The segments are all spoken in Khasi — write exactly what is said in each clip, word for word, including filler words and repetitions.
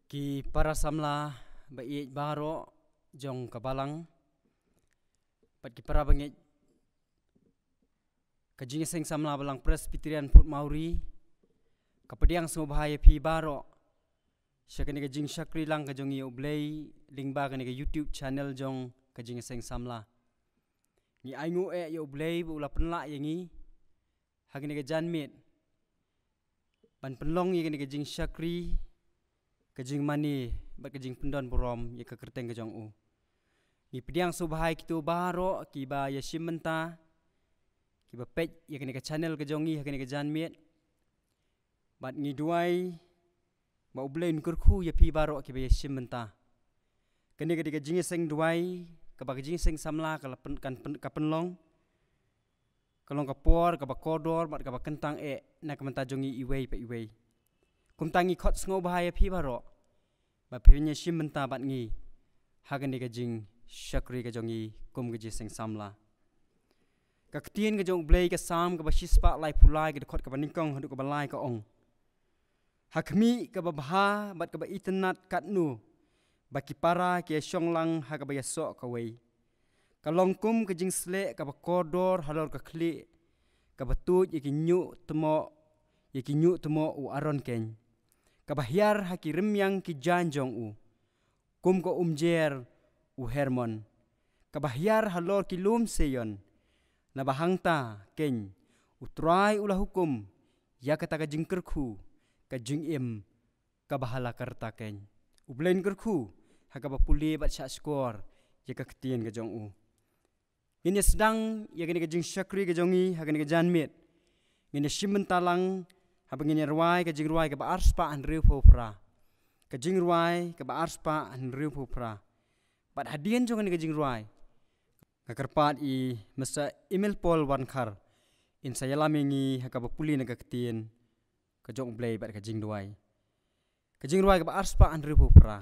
Ki para samla ba ïeit baroh jong ka balang, bad ki para bangeit ka Jingïaseng Samla Balang Presbyterian Port Mauri, ka pdiang sngewbha ïa phi baroh sha kane ka jingshakri lang ka jong ngi ïa U Blei lyngba kane ka YouTube channel jong ka Jingïaseng Samla. Ngi ainguh eh ïa U Blei ba u la pynlah ïa ngi ha kane ka janmiet ban pynlong ïa kane ka jingshakri, ka jingmane bad ka jingpyndonburom ïa ka kyrteng ka jong u. Ngi pdiang sngewbha ïa kito baroh kiba ïashim bynta, kiba peit ïa kane ka channel ka jong ngi ha kane ka janmiet. Bad ngi duwai ba U Blei un kyrkhu ïa phi baroh kiba ïashim bynta. Kane ka dei ka jingïaseng duwai kaba ka Jingïaseng Samla ka la pyn-, kan pyn-, ka pynlong, ka long ka por kaba kordor bad kaba kyntang eh na ka bynta jong ngi iwei pa iwei. Kumta ngi khot sngewbha ïa phi baroh ba phin ïashim bynta bad ngi ha kane ka jingshakri ka jong ngi kum ka Jingïaseng Samla. Ka ktien ka jong U Blei, ka Salm kaba shispah laiphew lai, ka dkhot kaba nyngkong haduh kaba lai, ka ong: Ha khmih kaba bha bad kaba itynnad katno ba ki para ki ïashong lang ha kaba ïasoh kawei. Ka long kum ka jingsleh kaba kordor halor ka khlieh, kaba tuid ïa ki ñiuh tmoh, ïa ki ñiuh tmoh u Aron keiñ, kaba hiar ha ki rymmiang ki jaiñ jong u, kum ka umjer u Hermon, kaba hiar halor ki lum Seion. Naba hangta keiñ U Trai u la hukum ïa kata ka jingkyrkhu, ka jingim kaba ha la ka rta keiñ. U Blei un kyrkhu ha kaba pule bad shahshkor ïa ka ktien ka jong u. Ngin ïa sdang ïa kane ka jingshakri ka jong ngi ha kane ka janmiet. Ngin ïashim bynta lang haba ngin ïa rwai ka jingrwai kaba arspah hynriewphew phra. Ka jingrwai kaba arspah hynriewphew phra. Bad hadien jong kane ka jingrwai, nga kyrpad ïa i Mister Emil Paul Wankhar in sa ïalam ïa ngi ha kaba pule na ka ktien ka jong U Blei bad ka jingduwai. Ka jingrwai kaba arspah hynriewphew phra.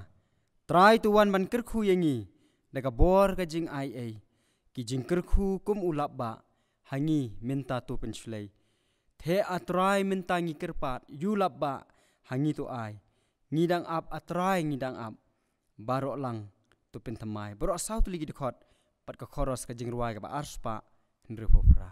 Trai to wan ban kyrkhu ïa ngi da ka bor ka jingaiei, ki jingkyrkhu kum u lapbah ha ngi mynta to pynshlei. Te A Trai mynta ngi kyrpad, ïa u lapbah ha ngi to ai. Ngi dang ap A Trai, ngi dang ap. Baroh lang to pynthymmai. Baroh saw tylli ki dkhot bad ka chorus ka jingrwai kaba arspah hynriewphew phra.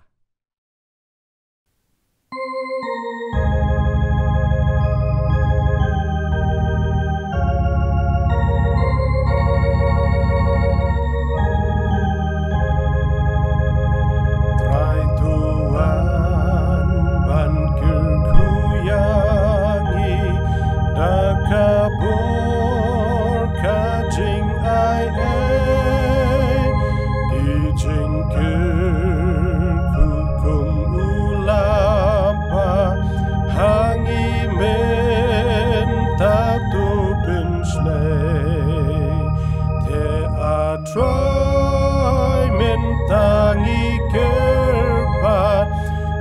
Trai to wan ban kyrkhu ïa ngi da ka bor ka jingaiei, ki jingkyrkhu kum u lapbah ha ngi mynta to pynshlei. Te A Trai mynta ngi kyrpad,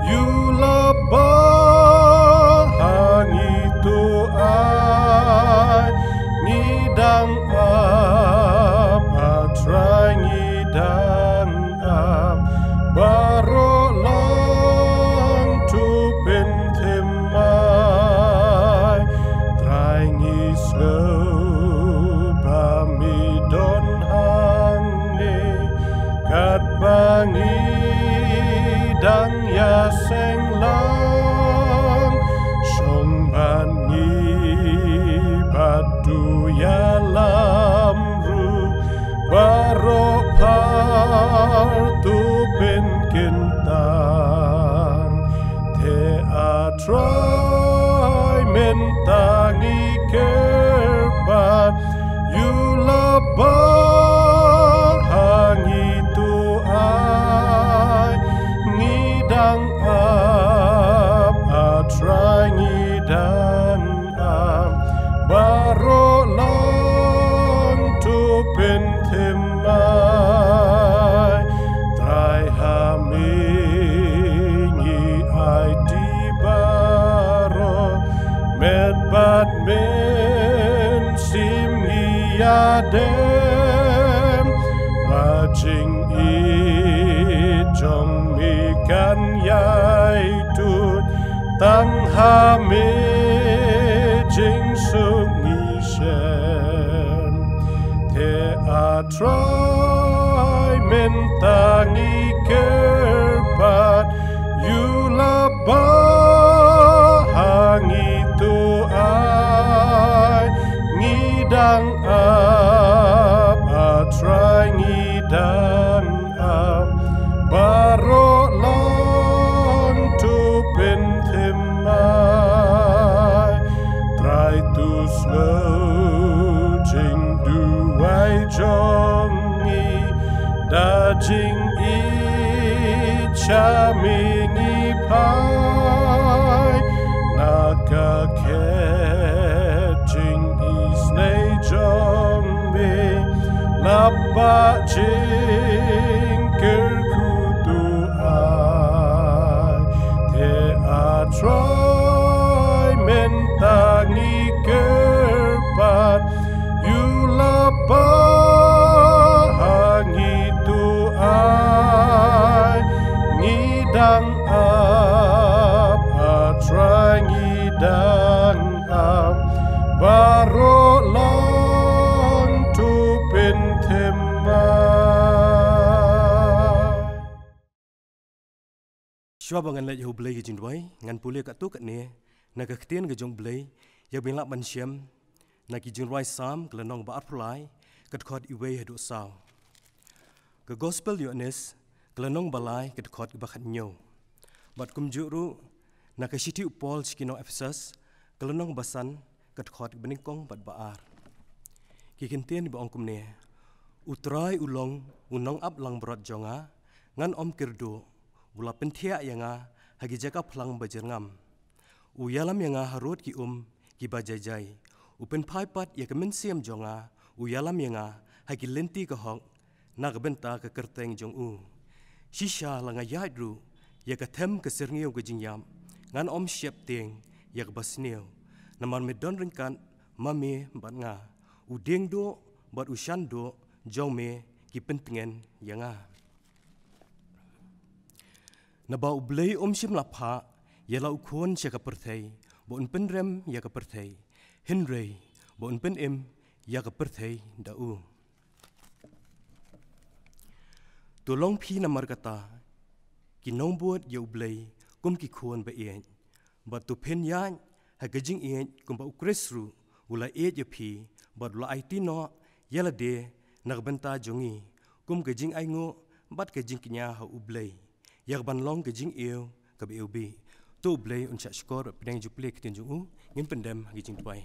ïa u lapbah ha ngi to ai. Ngi dang ap A Trai, ngi dang ap. Baroh lang to pynthymmai. Trai ngi sngew ba me don hangne, katba ngi dang ïaseng lang. Shong bad ngi bad to ïalam ruh, baroh phar to pynkyntang. Te A Trai mynta ngi kyrpad, ïa u lapbah ha ngi to ai. Ngi dang ap A Trai, ngi dang ap. Baroh lang to pynthymmai. Trai ha me ngi aiti baroh, met bad mynsiem ngi ïadem. Ba jingïeit jong me kan ïai tuid, tang ha me jingsuk ngi shem. Trai mynta ngi kyrpad, ïoh lap ba ha ngi to ai, ngi dang ap, a Trai ngi dang ap, baroh long to pynthymmai. Trai to sngew jingduwai jong ngi, da jingïeit sha me ngi phai, na ka khet jingisynei jong me, lap ba jingkyrkhu to ai. Te a Trai mynta ngi kyrpad, ïoh lap ba ha ngi to ai, ngi dang ap, a Trai ngi dang ap, baroh long to pynthymmai. Shuwa ba ngan leit ha U Blei ka jingduwai, ngan pule katto katne na ka ktien ka jong U Blei, ïa ba ngin lah ban shem na ki Jingrwai Salm ka lynnong ba arphew lai, ka dkhot iwei haduh saw. Ka Gospel Ïoannis ka lynnong ba lai, ka dkhot ba khathynñiew. Bad kumjuh ruh na ka shithi u Paul sha ki nong Ephesus ka lynnong ba san, ka dkhot ba nyngkong bad ba ar. Ki kyntien ba ong kumne: U Trai u long u nongaplangbrot jong nga, ngan ym kyrduh. U la pynthiah ïa nga ha ki jaka phlang ba jyrngam. U ïalam ïa nga harud ki um kiba jai jai. U pynphai pat ïa ka mynsiem jong nga. U ïalam ïa nga ha ki lynti ka hok na ka bynta ka kyrteng jong u. Shisha la nga ïaid ruh ïa ka them ka syrngiew ka jingïap, ngan ym sheptieng ïa kaba sniew, namar me don ryngkat ma me bad nga. U dieng duh bad u shan duh jong me ki pyntngen ïa nga. Naba U Blei um shym la phah ïa la u khun sha ka pyrthei ba un pynrem ïa ka pyrthei, hynrei ba un pynim ïa ka pyrthei da u. To long phi namar kata ki nongbud ïa U Blei kum ki khun ba ïeit, bad to phin ïaid ha ka jingïeit kumba U Khrist ruh u la ïeit ïa phi, bad u la aiti noh ïa lade na ka bynta jong ngi kum ka jingainguh bad ka jingkñia ha U Blei, ïa kaban long ka jingïew kaba ïewbih. To U Blei un shah shkor bad pdiang ïa ka jingpule ka ktien jong u. Ngin pyndem ha ka jingduwai.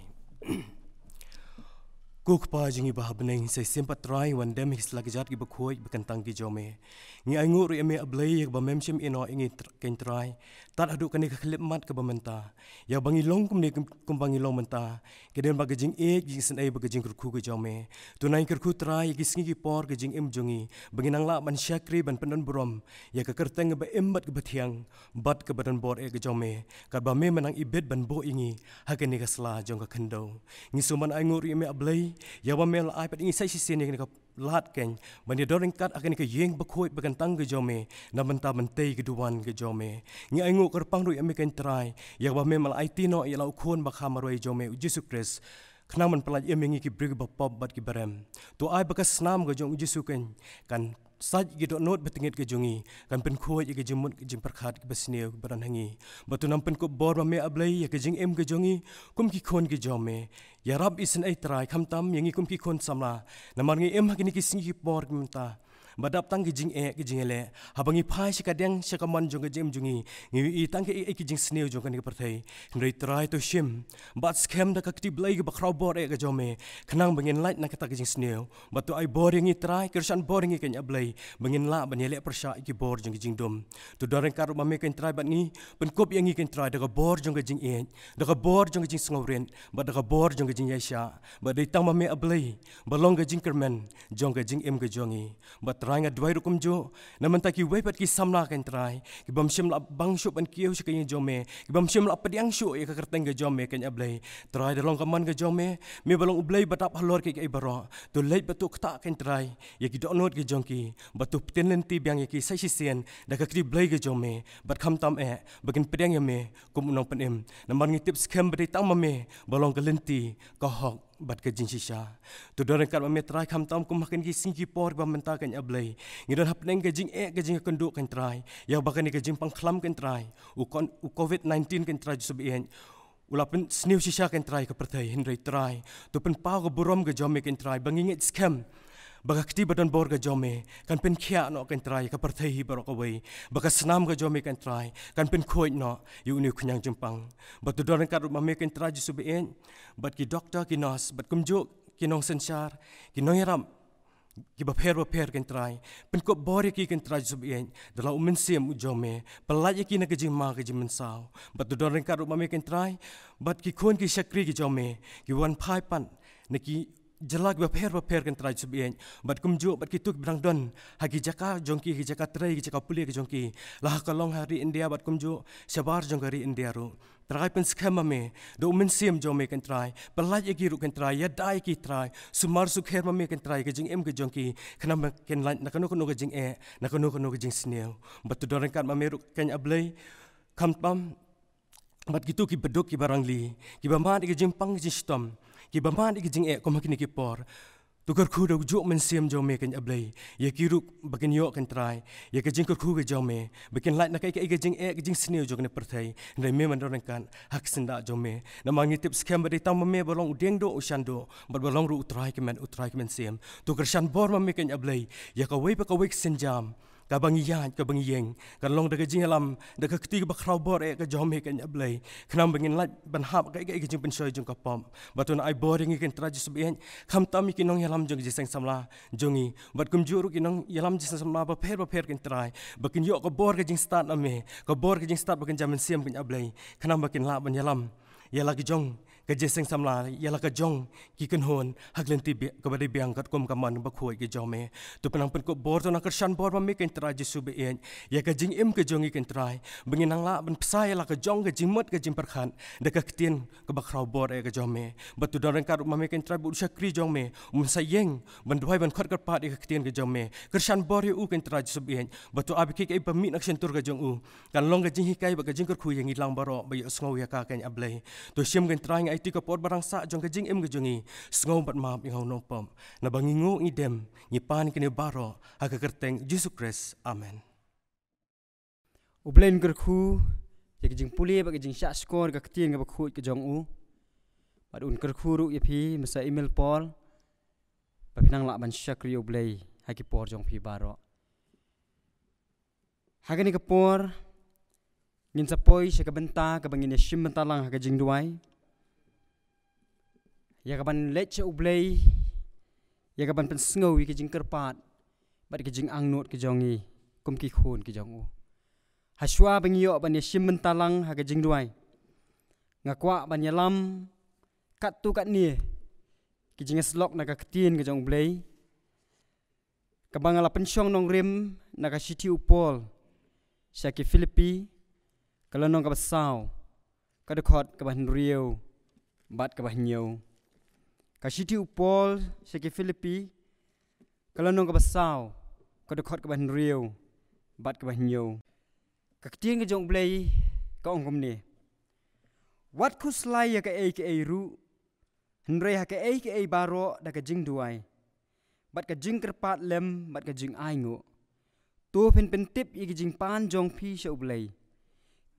Ko Kpa jong ngi ba ha bneng, sa shisien pat Trai, wan dem ha ki sla ki jait kiba khuid ba kyntang ki jong me. Ngi ainguh ruh ïa me A Blei ïa kaba mem shym ïehnoh ïa ngi Tr-, Kynrad Trai, tad haduh kane ka khyllipmat kaba mynta, ïa ba ngi long kumne kum, kumba ngi long mynta, ka dei namar ka jingïeit, ka jingisynei bad ka jingkyrkhu ka jong me. To ngi kyrkhu Trai ïa ki sngi ki por ka jingim jong ngi, ba ngin nang lah ban shakri ban pyndonburom ïa ka kyrteng kaba im bad kaba thiang bad kaba donbor eh ka jong me, katba me mynta nang ibit ban buh ïa ngi ha kane ka sla jong ka khyndew. Ngi sngewbha ban ainguh ruh ïa me A Blei ïa ba me la ai pat ïa ngi sa shisien ïa kane ka lad, Kynrad, ban ïadon ryngkat ha kane ka ïing bakhuid bakyntang ka jong me na bynta ban tei ka duwan ka jong me. Ngi ainguh kyrpang ruh ïa me Kynrad Trai ïa ba me la aiti noh ïa la u khun bakha marwei jong me, U Jisu Khrist, khnang ban pyllait im ïa ngi ki briew kiba pop bad kiba rem. To ai ba ka snam ka jong U Jisu kan, kan sait ïa ki dohnud ba tyngeh ka jong ngi, kan pynkhuid ïa ka jingmut ka jingpyrkhat kaba sniew kaba don ha ngi. Bad to nang pynkup bor ma me A Blei ïa ka jingim ka jong ngi kum ki khun ki jong me. Ïarap isynei Trai khamtam ïa ngi kum ki khun samla, namar ngi im ha kine ki sngi ki por ki mynta ba dap tang ki jingeh ki jingïaleh. Haba ngi phai sha ka diang sha ka mon jong ka jingim jong ngi, ngi ïohi tang ki, ki jingsniew jong kane ka pyrthei. Hynrei Trai to shim bad skhem da ka kti Blei kaba khraw bor eh ka jong me, khnang ba ngin lait na kata ka jingsniew. Bad to ai bor ïa ngi Trai, kyrshan bor ïa ngi Kynrad Blei, ba ngin lah ban ïaleh pyrshah ïa ki bor jong ki jingdum. To don ryngkat ruh ma me Kynrad Trai bad ngi, pynkup ïa ngi Kynrad Trai da ka bor jong ka jingïeit, da ka bor jong ka jingsngewrit, bad da ka bor jong ka jingïaishah. Bad dei tang ma me A Blei ba long ka jingkyrmen jong ka jingim ka jong ngi. Bad Trai nga duwai ruh kumjuh na bynta kiwei pat ki samla Kynrad Trai, ki bym shym la bang shuh ban kiew sha ka ïing jong me, ki bym shym la pdiang shuh ïa ka kyrteng ka jong me Kynrad Blei. Trai da long ka mon ka jong me, me ba long U Blei ba dap halor kiei kiei baroh, to leit bad to ktah Kynrad Trai ïa ki dohnud ki jong ki, bad to pynlynti biang ïa ki sa shisien da ka kti Blei ka jong me, bad khamtam eh ba kin pdiang ïa me kum u nongpynim. Namar ngi tip skhem ba dei tang ma me ba long ka lynti, ka hok, bad ka jingshisha. To don ryngkat ma me Trai khamtam kum ha kine ki sngi ki por ba mynta kein A Blei, ngi don hapdeng ka jingeh ka jingkynduh kein Trai, ïa ba kane ka jingpang khlam kein Trai, u kon-, u covid nineteen kein Trai Jisu baieit u la pynsniew shisha kein Trai ka pyrthei, hynrei Trai, to pynpaw ka burom ka jong me kein Trai, ba ngi ngeit skhem ba ka kti ba don bor ka jong me kan pynkhiah noh kein Trai ka pyrthei hi baroh kawei, ba ka snam ka jong me kein Trai kan pynkhuid noh ïa une u khñiang jingpang. Bad to don ryngkat ruh ma me kein Trai Jisu baieit, bad ki doktor, ki nurse, bad kumjuh ki nongsynshar, ki nongïarap kiba pher bapher kein Trai, pynkup bor ïa ki kein Trai Jisu baieit da la u Mynsiem u jong me, pyllait ïa ki na ka jingma ka jingmynsaw. Bad to don ryngkat ruh ma me kein Trai, bad ki khun ki shakri ki jong me, ki wan phai pat na ki jylla kiba pher bapher kein Trai Jisu baieit, bad kumjuh bad kito kiba dang don ha ki jaka jong ki, ki jaka trei, ki jaka pule ki jong ki, la ha ka long ha ri India bad kumjuh shabar jong ka ri India ruh. Trai, pynskhem ma me da u Mynsiem jong me kein Trai, pyllait ïa ki ruh kein Trai, ïada ïa ki Trai, sumar sukher ma me kein Trai ka jingim ka jong ki, khnang ba kin lait na kano kano ka jingeh, na kano kano ka jingsniew. Bad to don ryngkat ma me ruh kein A Blei khamtam, bad kito kiba duk kiba rangli, kiba mad ïa ka jingpang ka jingshitom, kiba mad ïa ka jingeh kum ha kine ki por. To kyrkhu da u juh Mynsiem jong me kein A Blei ïa ki ruh, ba kin ïoh kein Trai ïa ka jingkyrkhu ka jong me, ba kin lait na kaei kaei ka jingeh ka jingsniew jong kane ka pyrthei, hynrei me men don ryngkat ha ka syndah jong me. Namar ngi tip skhem ba dei tang ma me ba long u diengduh u shanduh, bad ba long ruh u Trai kmen u Trai kmen siem. To kyrshan bor ma me kein A Blei ïa kawei pa kawei ka sienjam kaba ngi ïaid, kaba ngi ïeng, kan long da ka jingïalam, da ka kti kaba khraw bor eh ka jong me kein A Blei, khnang ba ngin lait ban hap kaei kaei ka jingpynshoi jong ka pop. Bad to ai bor ïa ngi kein Trai Jisu baieit, khamtam ïa ki nongïalam jong ka Jingïaseng Samla jong ngi, bad kumjuh ruh ki nongïalam Jingïaseng Samla bapher bapher kein Trai, ba kin ïoh ka bor ka jingstad na me, ka bor ka jingstad ba kynja mynsiem kein A Blei, khnang ba kin lah ban ïalam ïa la ka jong ka Jingïaseng Samla, ïa la ka jong ki kynhun ha ka lynti bi-, kaba dei biang katkum ka mon bakhuid ka jong me. To nang pynkup bor, to nang kyrshan bor ma me kein Trai Jisu baieit ïa ka jingim ka jong ngi kein Trai, ba ngin nang lah ban bsa ïa la ka jong ka jingmut ka jingpyrkhat da ka ktien kaba khraw bor eh ka jong me. Bad to don ryngkat ruh ma me kein Trai bad u shakri jong me, um sa ïeng ban duwai ban khot kyrpad ïa ka ktien ka jong me. Kyrshan bor ïa u kein Trai Jisu baieit, bad to ai ba kiei kiei ba mih na ka shyntur ka jong u kan long ka jinghikai bad ka jingkyrkhu ïa ngi lang baroh ba ïohsngew ïa ka kein A Blei. To shim kein Trai, ngi aiti ka por ba rangsa jong ka jingim ka jong ngi, sngew bad map ïa nga u nongpop. Naba ngi nguh ngi dem, ngi pan kine baroh ha ka kyrteng Jisu Khrist. Amen. U Blei un kyrkhu ïa ka jingpule bad ka jingshahshkor ka ktien kaba khuid ka jong u. Bad un kyrkhu ruh ïa phi Misa Emil Paul, ba phin nang lah ban shakri ïa U Blei ha ki por jong phi baroh. Ha kane ka por ngin sa poi sha ka bynta kaba ngin ïa shim bynta lang ha ka jingduwai, ïa kaban leit sha U Blei, ïa kaban pynsngew ïa ka jingkyrpad bad ka jingangnud ka jong ngi kum ki khun ki jong u. Hashwa ba ngi ïoh ban ïa shim bynta lang ha ka jingduwai, nga kwah ban ïalam katto katne ki jingïasyllok na ka ktien ka jong U Blei, kaba nga la pynshong nongrim na ka shithi u Paul sha ki Philippi, ka lynnong kaba saw, ka dkhot kaba hynriew bad kaba hynñiew. Ka shithi u Paul sha ki Philippi, ka lynnong kaba saw, ka dkhot kaba hynriew bad kaba hynñiew. Ka ktien ka jong U Blei ka ong kumne: Wat khuslai ïa kaei kaei ruh, hynrei ha kaei kaei baroh da ka jingduwai bad ka jingkyrpad lem bad ka jingainguh, to phin pyntip ïa ka jingpan jong phi sha U Blei.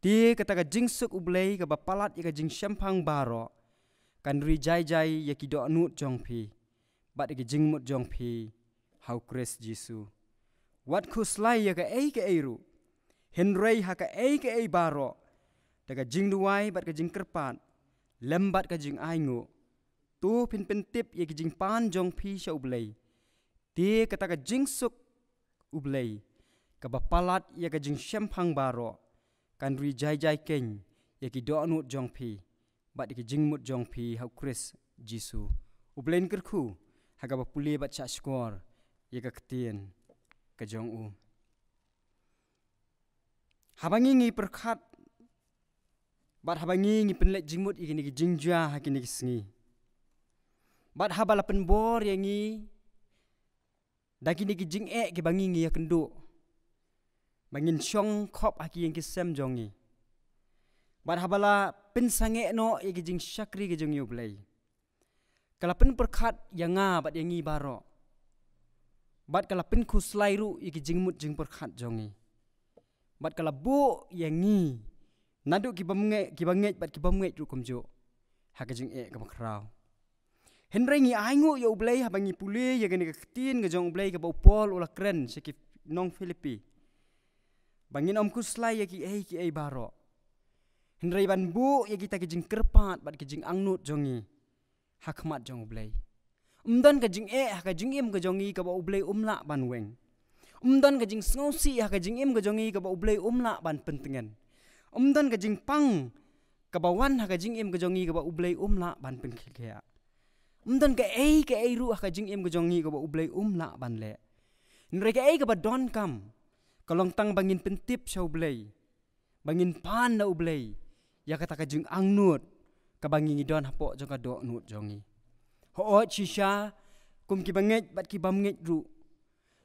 Te kata ka jingsuk U Blei kaba palat ïa ka jingshemphang baroh, kan ri jai jai ïa ki dohnud jong phi bad ïa ka jingmut jong phi ha U Khrist Jisu. Wat khuslai ïa kaei kaei ruh, hynrei ha kaei kaei baroh da ka jingduwai bad ka jingkyrpad lem bad ka jingainguh, to phin pyntip ïa ka jingpan jong phi sha U Blei. Te kata ka jingsuk U Blei kaba palat ïa ka jingshemphang baroh, kan ri jai jai keiñ ïa ki dohnud jong phi bad ïa ki jingmut jong phi ha U Khrist Jisu. U Blei un kyrkhu ha kaba pule bad shahshkor ïa ka ktien ka jong u. Haba ngi ngi pyrkhat bad haba ngi ngi pynleit jingmut ïa kine ki jingjia ha kine ki sngi, bad haba la pynbor ïa ngi da kine ki jingeh kiba ngi ngi ïakynduh, ba ngin shong khop ha ki ïing ki sem jong ngi, bad haba la pynsangeh noh ïa ki jingshakri ki jong ngi U Blei, ka la pynpyrkhat ïa nga bad ïa ngi baroh. Bad ka la pynkhuslai ruh ïa ki jingmut jingpyrkhat jong ngi. Bad ka la buh ïa ngi naduh ki bym ngeit, ki bangeit bad ki bym ngeit ruh kumjuh ha ka jingeh kaba khraw. Hynrei ngi ainguh ïa U Blei haba ngi pule ïa kane ka ktien ka jong U Blei kaba u Paul u la kren sha ki nong Philippi ba ngin ym khuslai ïa kiei kiei baroh, hynrei ban buh ïa kita ki jingkyrpad bad ki jingangnud jong ngi ha khmat jong U Blei. Ym don ka jingeh ha ka jingim ka jong ngi kaba U Blei um lah ban weng. Ym don ka jingsngewsih ha ka jingim ka jong ngi kaba U Blei um lah ban pyntngen. Ym don ka jingpang kaba wan ha ka jingim ka jong ngi kaba U Blei um lah ban pynkhih. Ym don kaei kaei ruh ha ka jingim ka jong ngi kaba U Blei um lah ban leh. Hynrei kaei kaba donkam ka long tang ba ngin pyntip sha U Blei, ba ngin pan na U Blei ïa kata ka jingangnud kaba ngi ngi don hapoh jong ka dohnud jong ngi. Hooid shisha, kum ki bangeit bad ki bym ngeit ruh,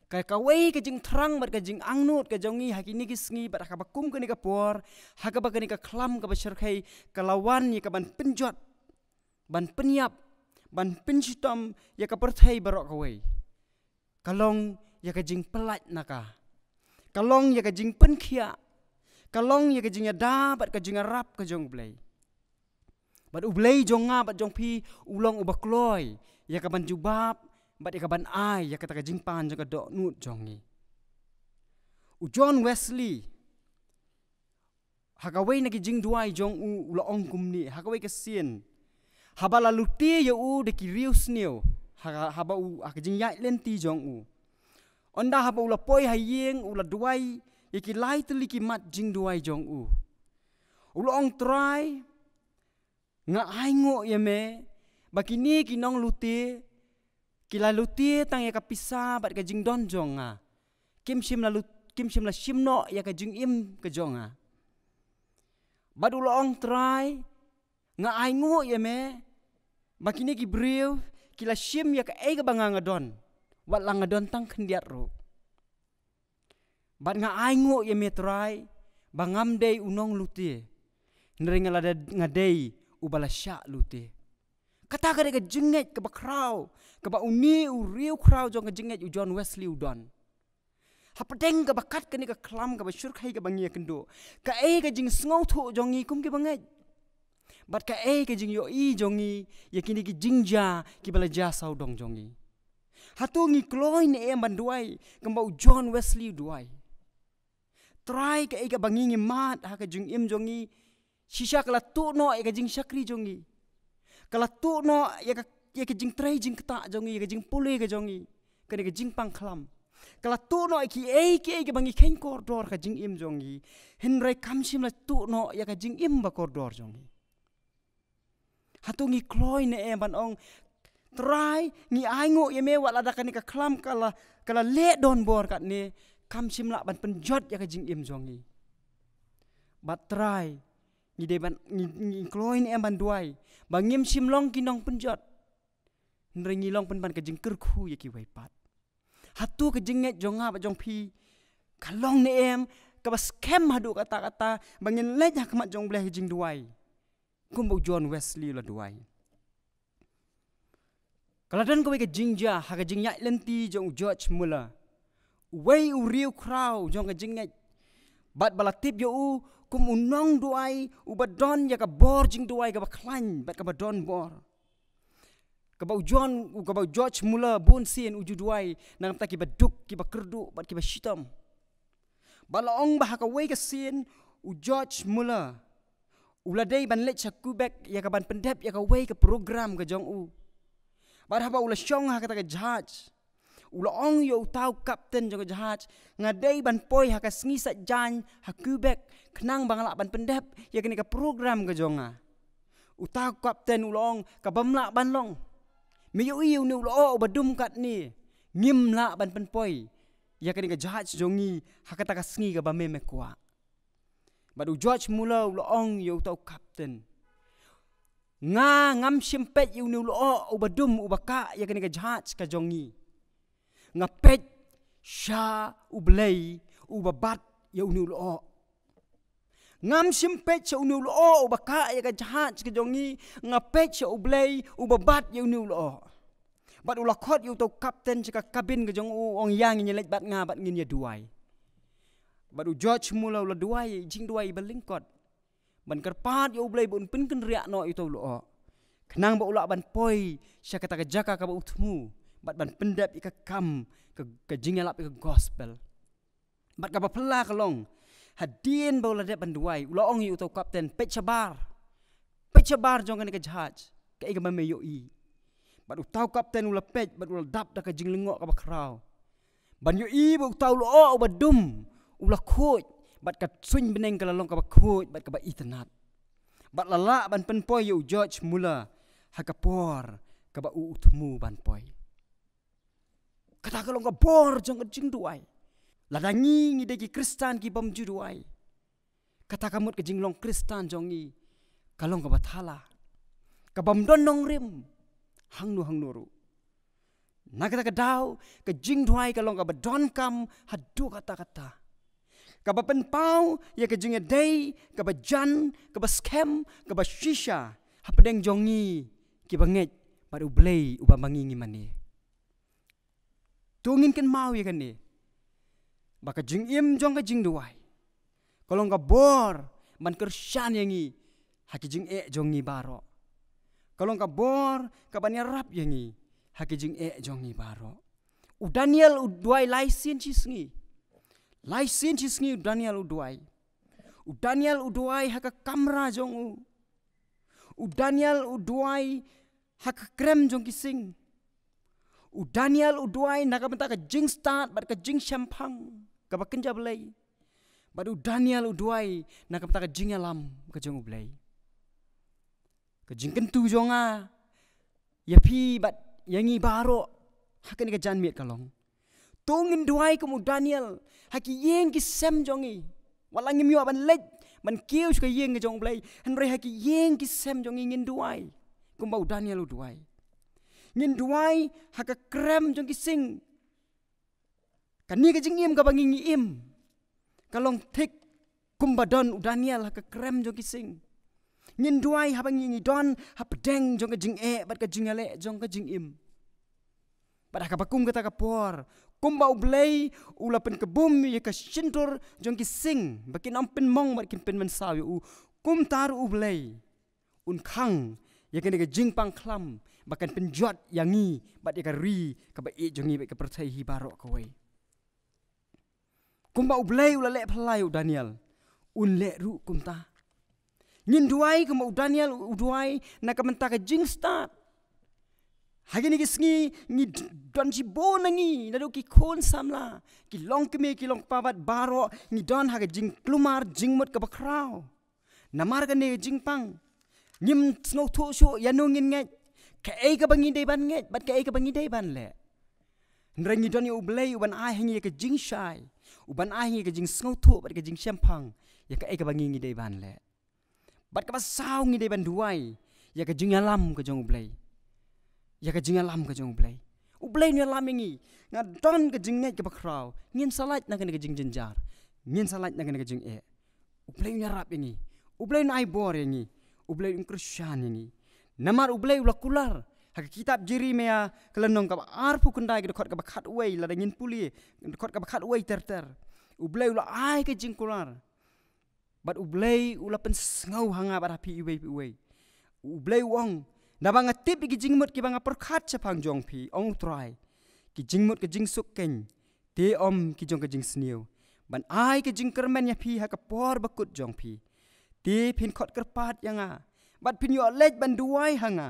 ka kawei ka jingthrang bad ka jingangnud ka jong ngi ha kine ki sngi bad ha kaba kum kane ka por, ha kaba kane ka khlam kaba shyrkhei ka la wan ïa ka ban pynjot, ban pynïap, ban pynshitom ïa ka pyrthei baroh kawei, ka long ïa ka jingpyllait na ka, ka long ïa ka jingpynkhiah, ka long ïa ka jingïada bad ka jingïarap ka jong U Blei. Bad U Blei jong nga bad jong phi u long uba kloi ïa ka ban jubab bad ïa ka ban ai ïa kata ka jingpan jong ka dohnud jong ngi. U John Wesley, ha kawei na ki jingduwai jong u, u la ong kumne ha kawei ka sien, haba la lute ïa u da ki riewsniew ha, haba u, ha ka jingïaid lynti jong u. Ynda haba u la poi ha ïing u la duwai ïa ki lai tylli ki mat jingduwai jong u. U la ong, Trai, nga ainguh ïa me ba kine ki nonglute ki la lute tang ïa ka pisa bad ka jingdon jong nga. Kim shym la lut-, kim shym la shim noh ïa ka jingim ka jong nga. Bad u la ong, Trai, nga ainguh ïa me ba kine ki briew ki la shim ïa kaei kaba nga nga don, wat la nga don tang khyndiat ruh. Bad nga ainguh ïa me, Trai, ba ngam dei u nonglute, hynrei nga la da-, nga dei uba la shah lute. Kata ka dei ka jingngeit kaba khraw kaba une u riewkhraw jong ka jingngeit u John Wesley u don. Hapdeng kaba kat kane ka khlam kaba shyrkhei kaba ngi ïakynduh, kaei ka jingsngewthuh jong ngi kum ki bangeit? Bad kaei ka jingïohi jong ngi ïa kine ki jingjia kiba la jia sawdong jong ngi? Hato ngi kloi ne em ban duwai kumba u John Wesley u duwai? Trai, kaei kaba ngi ngi mad ha ka jingim jong ngi, shisha ka la tuh noh ïa ka jingshakri jong ngi. Ka la tuh noh ïa ka, ïa ka jingtrei jingktah jong ngi, ïa ka jingpule ka jong ngi, kane ka jingpang khlam. Ka la tuh noh ïa kiei kiei kiba ngi kheiñ kordor ha ka jingim jong ngi. Hynrei kam shym la tuh noh ïa ka jingim ba kordor jong ngi. Hato ngi kloi ne em ban ong, Trai, ngi ainguh ïa me, wat lada kane ka khlam ka la, ka la leh donbor katne, kam shym lah ban pynjot ïa ka jingim jong ngi? Bad Trai, ngi dei ban, ngi, ngi kloi ne em ban duwai ba ngim shym long ki nongpynjot, hynrei ngi long pynban ka jingkyrkhu ïa kiwei pat? Hato ka jingngeit jong nga bad jong phi ka long ne em kaba skhem haduh katta katta ba ngin leit ha khmat jong U Blei ha ka jingduwai kumba u John Wesley u la duwai? Ka la don kawei ka jingjia ha ka jingïaid lynti jong u George Muller, uwei u riewkhraw jong ka jingngeit, bad ba la tip ïa u kum u nongduwai uba don ïa ka bor jingduwai kaba khlaiñ bad kaba donbor, kaba u John, kaba u George Muller bun sien u ju duwai na ka bynta kiba duk, kiba kyrduh bad kiba shitom. Ba la ong ba ha kawei ka sien u George Muller u la dei ban leit sha Quebec ïa ka ban pyndep ïa kawei ka program ka jong u. Bad haba u la shong ha kata ka jahaj, u la ong ïa uta u kapten jong ka jahaj, nga dei ban poi ha ka sngi Saitjaiñ ha Quebec khnang ba nga lah ban pyndep ïa kane ka program ka jong nga. Uta u kapten u la ong, ka bym lah ban long. Me ïohi une u lyoh uba dum katne, ngim lah ban pynpoi ïa kane ka jahaj jong ngi ha kata ka sngi kaba me me kwah. Bad u George Muller u la ong ïa uta u kapten, nga ngam shym peit ïa une u lyoh uba dum uba kah ïa kane ka jahaj ka jong ngi. Nga peit sha U Blei uba bat ïa une u lyoh. Ngam shym peit sha une u lyoh uba kah ïa ka jahaj ka jong ngi, nga peit sha U Blei uba bat ïa une u lyoh. Bad u la khot ïa uta u kapten sha ka kabin ka jong u, u ong, ïa ngin ïa leit bad nga bad ngin ïa duwai. Bad u George Muller u la duwai, jingduwai ba lyngkot, ban kyrpad ïa U Blei ba un pynkynriah noh ïa uta u lyoh, khnang ba u lah ban poi sha kata ka jaka kaba u thmu, bad ban pyndep ïa ka kam ka, ka jingïalap ïa ka gospel. Bad kaba phylla ka long, hadien ba u la dep ban duwai, u la ong ïa uta u kapten, peit shabar, peit shabar jong kane ka jahaj, kaei kaba me ïohi. Bad uta u kapten u la peit, bad u la dap da ka jinglyngngoh kaba khraw. Ban ïohi ba uta u lyoh uba dum u la khuid, bad ka suiñ bneng ka la long kaba khuid bad kaba itynnad. Bad la lah ban pynpoi ïa u George Muller ha ka por kaba u, u thmu ban poi. Kata ka long ka bor jong ka jingduwai. Lada ngi, ngi dei ki Khristan ki bym ju duwai, kata ka mut ka jinglong Khristan jong ngi ka long kaba thala, ka bym don nongrim hangno hangno ruh. Na kata ka daw, ka jingduwai ka long kaba donkam haduh katta katta, kaba pynpaw ïa ka jingïadei kaba jan, kaba skhem, kaba shisha hapdeng jong ngi kiba ngeit bad U Blei uba ma ngi ngi mane. To ngin kynmaw ïa kane, ba ka jingim jong ka jingduwai ka long ka bor ban kyrshan ïa ngi ha ki jingeh jong ngi baroh. Ka long ka bor kaban ïarap ïa ngi ha ki jingeh jong ngi baroh. U Daniel u duwai lai sien shi sngi. Lai sien shi sngi u Daniel u duwai. U Daniel u duwai ha ka kamra jong u. U Daniel u duwai ha ka krem jong ki sing. U Daniel u duwai na ka bynta ka jingstad bad ka jingshemphang kaba kynja Blei. Bad u Daniel u duwai na ka bynta ka jingïalam ka jong U Blei. Ka jingkyntu jong nga ïa phi bad ïa ngi baroh ha kane ka janmiet ka long, to ngin duwai kum u Daniel ha ki ïing ki sem jong ngi. Wat la ngim ïoh ban leit ban kiew sha ka ïing ka jong U Blei, hynrei ha ki ïing ki sem jong ngi ngin duwai kumba u Daniel u duwai. Ngin duwai ha ka krem jong ki sing. Kane ka jingim kaba ngi ngi im ka long thik kumba don u Daniel ha ka krem jong ki sing. Ngin duwai haba ngi ngi don hapdeng jong ka jingeh bad ka jingïaleh jong ka jingim. Bad ha kaba kum kata ka por, kumba U Blei u la pynkbum ïa ka shyntur jong ki sing ba kin ym pynmong bad kin pynmynsaw ïa u, kumta ruh U Blei un khang ïa kane ka jingpang khlam ba kan pynjot ïa ngi bad ïa ka ri kaba ïeit jong ngi bad ka pyrthei hi baroh kawei. Kumba U Blei u la leh phylla ïa u Daniel, un leh ruh kumta. Ngin duwai kumba u Daniel u duwai na ka bynta ka jingstad. Ha kine ki sngi ngi d-, don shibun na ngi naduh ki khun samla, ki longkmie ki longkpa bad baroh ngi don ha ka jingkulmar jingmut kaba khraw. Namar kane ka jingpang, ngim sngewthuh shuh ïano ngin ngeit, kaei kaba ngi dei ban ngeit bad kaei kaba ngi dei ban leh. Hynrei ngi don ïa U Blei uban ai ha ngi ïa ka jingshai, uban ai ha ngi ïa ka jingsngewthuh bad ka jingshemphang ïa kaei kaba ngi ngi dei ban leh. Bad kaba saw, ngi dei ban duwai ïa ka jingïalam ka jong U Blei. Ïa ka jingïalam ka jong U Blei. U Blei un ïalam ïa ngi. Nga don ka jingngeit kaba khraw, ngin sa lait na kane ka jingjynjar, ngin sa lait na kane ka jingeh. U Blei un ïarap ïa ngi. U Blei un ai bor ïa ngi. U Blei un kyrshan ïa ngi. Namar U Blei u la kular ha ka kitab Jeremaïah ka lynnong kaba arphew khyndai, ka dkhot kaba khatwei, lada ngin pule, dkhot kaba khatwei ter ter. U Blei u la ai ka jingkular. Bad U Blei u la pynsngew ha nga bad ha phi iwei pa iwei. U Blei u ong, naba nga tip ïa ki jingmut kiba nga pyrkhat shaphang jong phi, ong U Trai, ki jingmut ka jingsuk keiñ, te ym ki jong ka jingsniew, ban ai ka jingkyrmen ïa phi ha ka por bakut jong phi. Te phin khot kyrpad ïa nga bad phin ïoh leit ban duwai ha nga.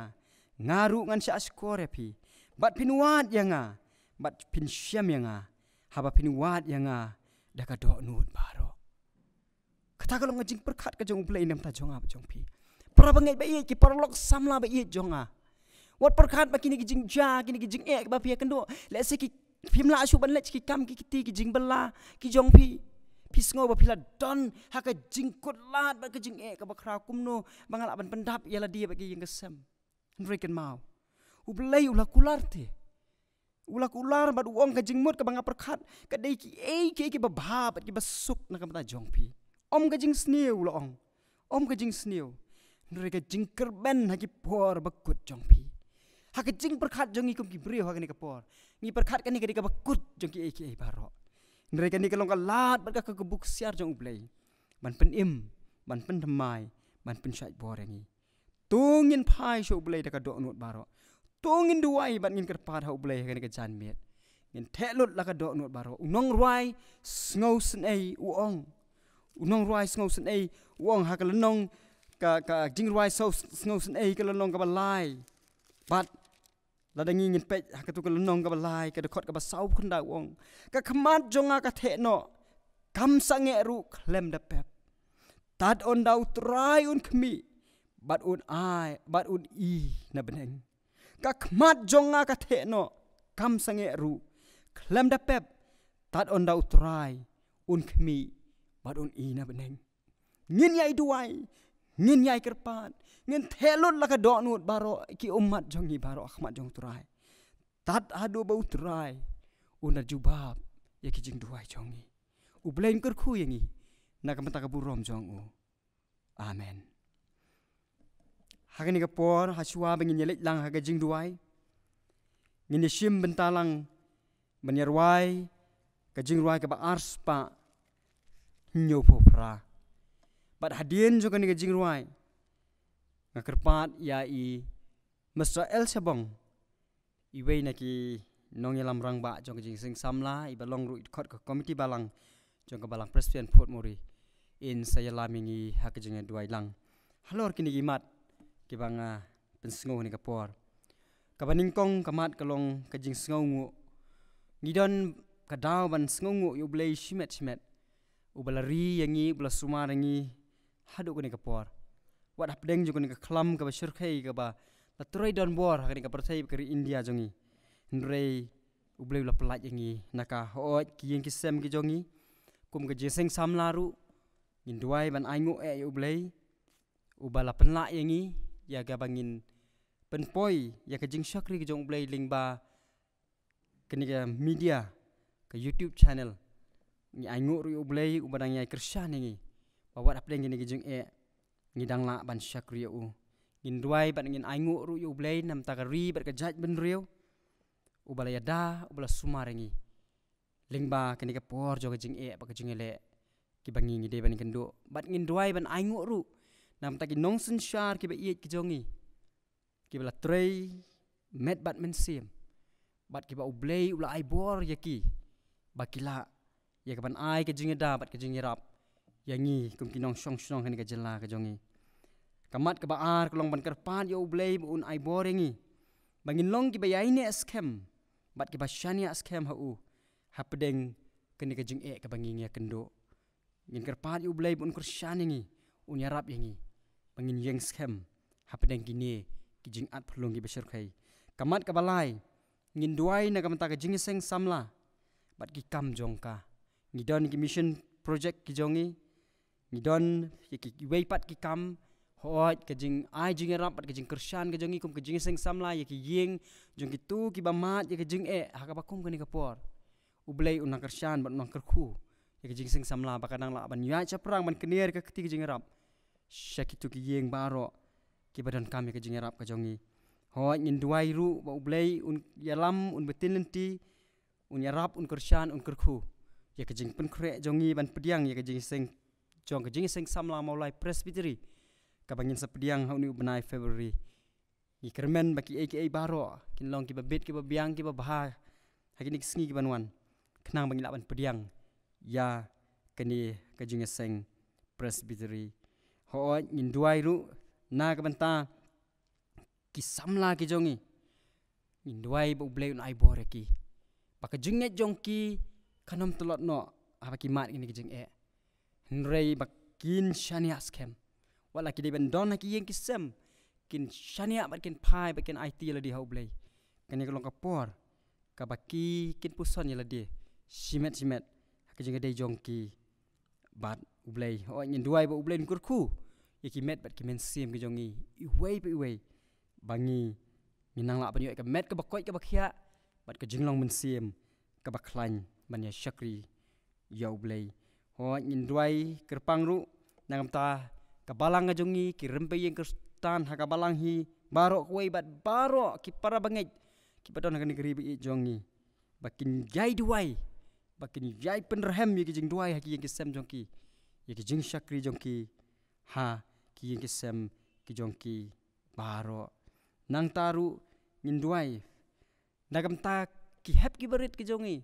Nga ruh ngan shah shkor ïa phi bad phin wad ïa nga bad phin shem ïa nga, haba phin wad ïa nga da ka dohnud baroh. Kata ka long ka jingpyrkhat ka jong U Blei na ka bynta jong nga bad jong phi. Para bangeit ba ïeit, ki paralok samla ba ïeit jong nga, wat pyrkhat ba kine ki jingjia, kine ki jingeh ba phi ïakynduh, lehse ki, phim lah shuh ban leh ki kam ki kti, ki jingbylla ki jong phi. Phi sngew ba phi la don ha ka jingkutlad bad ka jingeh kaba khraw, kumno ba nga lah ban pyndap ïa lade bad ka ïing ka sem. Hynrei kynmaw, U Blei u la kular te. U la kular bad u ong, ka jingmut kaba nga pyrkhat ka dei kiei kiei kiba bha bad kiba suk na ka bynta jong phi. Ym ka jingsniew la ong. Ym ka jingsniew. Hynrei ka jingkyrmen ha ki por bakut jong phi. Ha ka jingpyrkhat jong ngi kum ki briew ha kane ka por, ngi pyrkhat kane ka dei ka bakut jong kiei kiei baroh. Hynrei kane ka long ka lad bad ka, ka, ka buk siar jong U Blei ban pynim, ban pynthymmai, ban pynshait bor ïa ngi. To ngin phai sha U Blei da ka dohnud baroh. To ngin duwai bad ngin kyrpad ha U Blei ha kane ka janmiet. Ngin theh lut la ka dohnud baroh. U nongrwai sngewsynei u ong. U nongrwai sngewsynei u ong ha ka lynnong, ka, ka jingrwai sngewsynei ka lynnong kaba lai. Bad lada ngi ngin peit ha katu ka lynnong kaba lai, ka dkhot kaba sawphew khyndai u ong: Ka khmat jong nga ka theh noh, kam sangeh ruh khlem da pep. Tad ynda U Trai un khmih bad un ai, bad un ïohi na bneng. Ka khmat jong nga ka theh noh, kam sangeh ruh khlem da pep. Tad ynda U Trai un khmih bad un ïohi na bneng. Ngin ïai duwai, ngin ïai kyrpad, ngin theh lut la ka dohnud baroh, ki ummat jong ngi baroh ha khmat jong U Trai. Tad haduh ba U Trai un da jubab ïa ki jingduwai jong ngi. U Blei un kyrkhu ïa ngi na ka bynta ka burom jong u. Amen. Ha kane ka por, ha shuwa ba ngin ïa leit lang ha ka jingduwai, ngin ïa shim bynta lang ban ïa rwai ka jingrwai kaba arspah hynñiewphew phra. Bad hadien jong kane ka jingrwai, nga kyrpad ïa i Mister L Shabong, iwei na ki nongïalam rangbah jong ka Jingïaseng Samla, iba long ruh i dkhot ka Komiti Balang jong ka Balang Presbyterian Port Moresby, in sa ïalam ïa ngi ha ka jingïaduwai lang halor kine ki mat kiba nga pynsngew ha kane ka por. Kaba nyngkong ka mat ka long ka jingsngewnguh. Ngi don ka daw ban sngewnguh ïa U Blei shimet shimet, uba la ri ïa ngi, uba la sumar ïa ngi haduh kane ka por. Wat hapdeng jong kane ka khlam kaba shyrkhei kaba la trei donbor ha kane ka pyrthei bad ka ri India jong ngi, hynrei U Blei u la pyllait ïa ngi na ka. Hooid, ki ïing ki sem ki jong ngi kum ka Jingïaseng Samla ruh, ngin duwai ban ainguh eh ïa U Blei uba la pynlah ïa ngi ïa kaba ngin pynpoi ïa ka jingshakri ka jong U Blei lyngba kane ka media, ka YouTube channel. Ngi ainguh ruh ïa U Blei uba dang ïai kyrshan ïa ngi ba wat hapdeng kine ki jingeh ngi dang lah ban shakri ïa u. Ngin duwai bad ngin ainguh ruh ïa U Blei namar ka ri bad ka jaitbynriew, uba la ïada, uba la sumar ïa ngi lyngba kane ka por jong ka jingeh bad ka jingïaleh kiba ngi ngi dei ban ïakynduh. Bad ngin duwai ban ainguh ruh namar ki nongsynshar kiba ïeit ki jong ngi, kiba la trei met bad mynsiem, bad kiba U Blei u la ai bor ïa ki ba ki lah ïa kaban ai ka jingïada bad ka jingïarap ïa ngi kum ki nongshong shnong ha kane ka jylla ka jong ngi. Ka mat kaba ar ka long ban kyrpad ïa U Blei ba un ai bor ïa ngi ba ngin long kiba ïaineh skhem bad kiba shaniah skhem ha u hapdeng kane ka jingeh kaba ngi ngi ïakynduh. Ngin kyrpad ïa U Blei ba un kyrshan ïa ngi, un ïarap ïa ngi ba ngin ïeng skhem hapdeng kine ki jingat phyllung kiba shyrkhei. Ka mat kaba lai, ngin duwai na ka bynta ka Jingïaseng Samla bad ki kam jong ka. Ngi don ki mission project ki jong ngi, ngi don ïa ki, kiwei pat ki kam. Hooid, ka jingai jingïarap bad ka jingkyrshan ka jong ngi kum ka Jingïaseng Samla ïa ki ïing jong kito kiba mad ïa ka jingeh ha kaba kum kane ka por. U Blei un nang kyrshan bad un nang kyrkhu ïa ka Jingïaseng Samla ba kan nang lah ban ïaid shaphrang ban kner ïa ka kti ka jingïarap sha kito ki ïing baroh kiba donkam ïa ka jingïarap ka jong ngi. Hooid, ngin duwai ruh ba U Blei un ïalam, un btin lynti, un ïarap, un kyrshan, un kyrkhu ïa ka jingpynkhreh jong ngi ban pdiang ïa ka jingïaseng jong ka Jingïaseng Samla Mawlai Presbytery kaba ngin sa pdiang ha une u bnai February. Ngi kyrmen ba kiei kiei baroh kin long kiba bit, kiba biang, kiba bha ha kine ki sngi ki ban wan, khnang ba ngin lah ban pdiang ïa kane ka Jingïaseng Presbytery. Hooid, ngin duwai ruh na ka bynta ki samla ki jong ngi. Ngin duwai ba U Blei un ai bor ïa ki, ba ka jingngeit jong ki kan ym tlot noh haba ki mad kine ki jingeh, hynrei ba kin shaniah skhem. Wat la ki dei ban don ha ki ïing ki sem, kin shaniah bad kin phai bad kin aiti ïa lade ha U Blei. Kane ka long ka por kaba ki kin puson ïa lade shimet shimet ha ka jingïadei jong ki bad U Blei. Hooid, ngin duwai ba U Blei un kyrkhu ïa ki met bad ki mynsiem ki jong ngi iwei pa iwei, ba ngi ngin nang lah ban ïoh ïa ka met kaba koit kaba khiah bad ka jinglong mynsiem kaba khlaiñ ban ïa shakri ïa U Blei. Hooid, ngin duwai kyrpang ruh na ka bynta ka balang ka jong ngi, ki rympei ïing Khristan ha ka balang hi baroh kawei bad baroh ki para bangeit kiba don ha kane ka ri ba ïeit jong ngi, ba kin ïai duwai, ba kin ïai pynrhem ïa ki jingduwai ha ki ïing ki sem jong ki, ïa ki jingshakri jong ki ha ki ïing ki sem ki jong ki baroh. Nangta ruh ngin duwai na ka bynta ki hep ki barit ki jong ngi.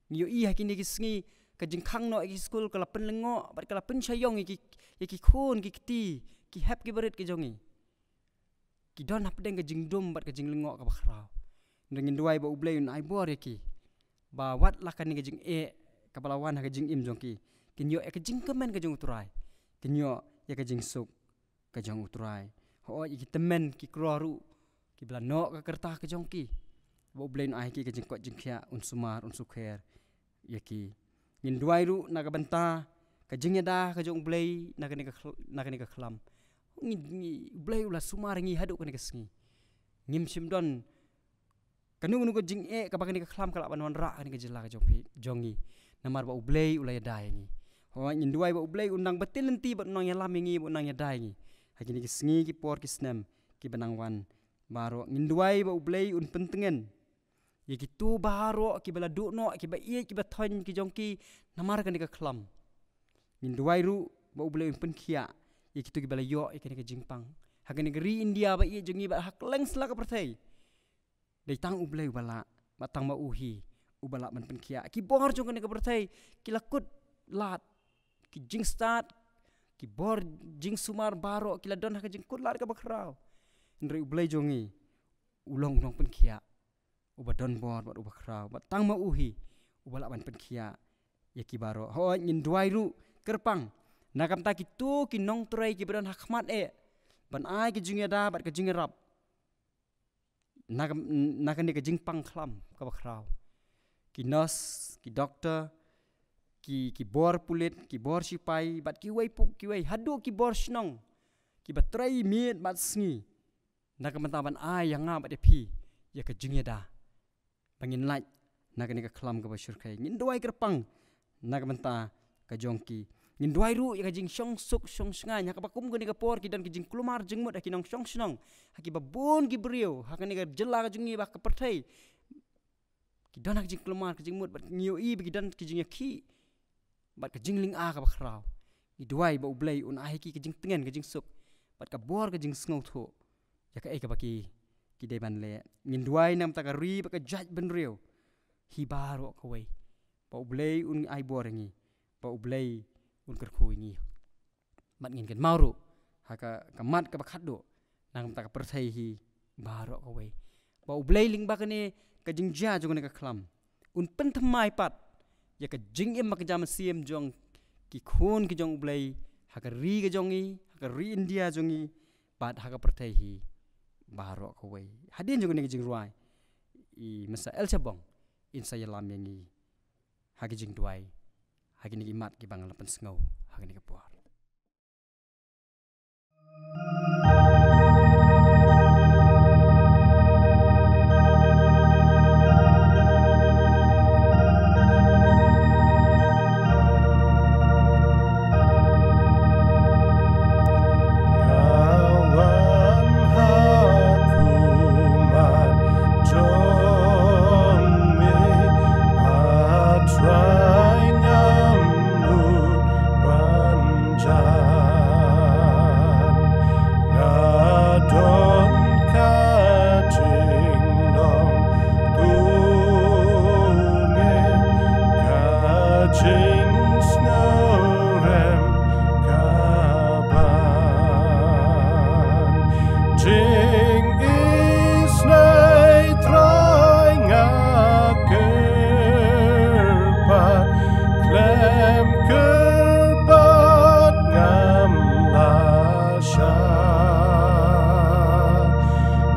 Ngi ïohi ha kine ki sngi ka jingkhang noh ïa ki skul ka la pynlyngngoh bad ka la pynshah ïong ïa ki, ïa ki khun ki kti, ki hep ki barit ki jong ngi. Ki don hapdeng ka jingdum bad ka jinglyngngoh kaba khraw. Hynrei ngin duwai ba U Blei un ai bor ïa ki, ba wat la kane ka jingeh kaba la wan ha ka jingim jong ki, kin ïoh ïa ka jingkmen ka jong U Trai, kin ïoh ïa ka jingsuk ka jong U Trai. Hooid, ïa ki tymmen ki kro ruh kiba la noh ka rta ka jong ki, ba U Blei un ai ki ka jingkoit jingkhiah, un sumar, un sukher ïa ki. Ngin duwai ruh na ka bynta ka jingïada ka jong U Blei na kane ka khl-, na kane ka khlam. Ngi, ngi, U Blei u la sumar ïa ngi haduh kane ka sngi. Ngim shym don kano kano ka jingeh kaba kane ka khlam ka lah ban wanrah ha kane ka jylla ka jong phi, jong ngi. Namar ba U Blei u la ïada ïa ngi. Hooid, ngin duwai ba U Blei un nang btin lynti bad un nang ïalam ïa ngi bad un nang ïada ïa ngi ha kine ki sngi ki por ki snem kiba nang wan baroh. Ngin duwai ba U Blei un pyntngen ïa kito baroh kiba la duh noh, kiba ïeit kiba thoiñ ki jong ki namar kane ka khlam. Ngin duwai ruh ba U Blei un pynkhiah ïa kito kiba la ïoh ïa kane ka jingpang ha kane ka ri India ba ïeit jong ngi bad ha kylleng sla ka pyrthei. Dei tang U Blei uba lah, bad tang ma u hi uba lah ban pynkhiah. Ki bor jong kane ka pyrthei ki la kut lad, ki jingstad, ki bor jingsumar baroh ki la don ha ka jingkut lad kaba khraw. Hynrei U Blei jong ngi u long u nongpynkhiah uba don bor bad uba khraw, bad tang ma u hi uba lah ban pynkhiah ïa ki baroh. Hooid, ngin duwai ruh kyrpang na ka bynta kito ki nongtrei kiba don ha khmat eh ban ai ka jingïada bad ka jingïarap na ka, na kane ka jingpang khlam kaba khraw. Ki nurse, ki doktor, ki, ki bor pulit, ki bor sipai bad kiwei pa kiwei, haduh ki bor shnong kiba trei miet bad sngi na ka bynta ban ai ïa nga bad ïa phi ïa ka jingïada ba ngin lait na kane ka khlam kaba shyrkhei. Ngin duwai kyrpang na ka bynta ka jong ki. Ngin duwai ruh ïa ka jingshong suk shong shngaiñ ha kaba kum kane ka por ki don ki jingkulmar jingmut ha ki nongshong shnong, ha kiba bun ki briew ha kane ka jylla ka jong ngi bad ka pyrthei. Ki don ha ka jingkulmar ka jingmut bad ngi ïohi ba ki don ki jingïakhih bad ka jinglynga kaba khraw. Ngi duwai ba U Blei un ai ha ki ka jingtngen ka jingsuk bad ka bor ka jingsngewthuh ïa kaei kaba ki, ki dei ban leh. Ngin duwai na ka bynta ka ri bad ka jaitbynriew hi baroh kawei, ba U Blei un ai bor ïa ngi, ba U Blei un kyrkhu ïa ngi. Bad ngin kynmaw ruh ha ka, ka mat kaba khatduh na ka bynta ka pyrthei hi baroh kawei, ba U Blei lyngba kane ka jingjia jong kane ka khlam un pynthymmai pat ïa ka jingim bad ka jam mynsiem jong ki khun ki jong U Blei ha ka ri ka jong ngi, ha ka ri India jong ngi bad ha ka pyrthei hi baroh kawei. Hadien jong kane ka jingrwai, i Misa L. Chabong in sa ïalam ïa ngi ha ka jingduwai ha kine ki mat kiba nga la pynsngew ha kane ka por. Nga don ka jinglong tungin ka jingsngewrem ka ban jing isnei Trai nga kyrpad khlem kyrpad ngam lah shah.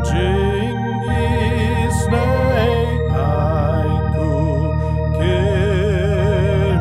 Jing isnei ai ku kin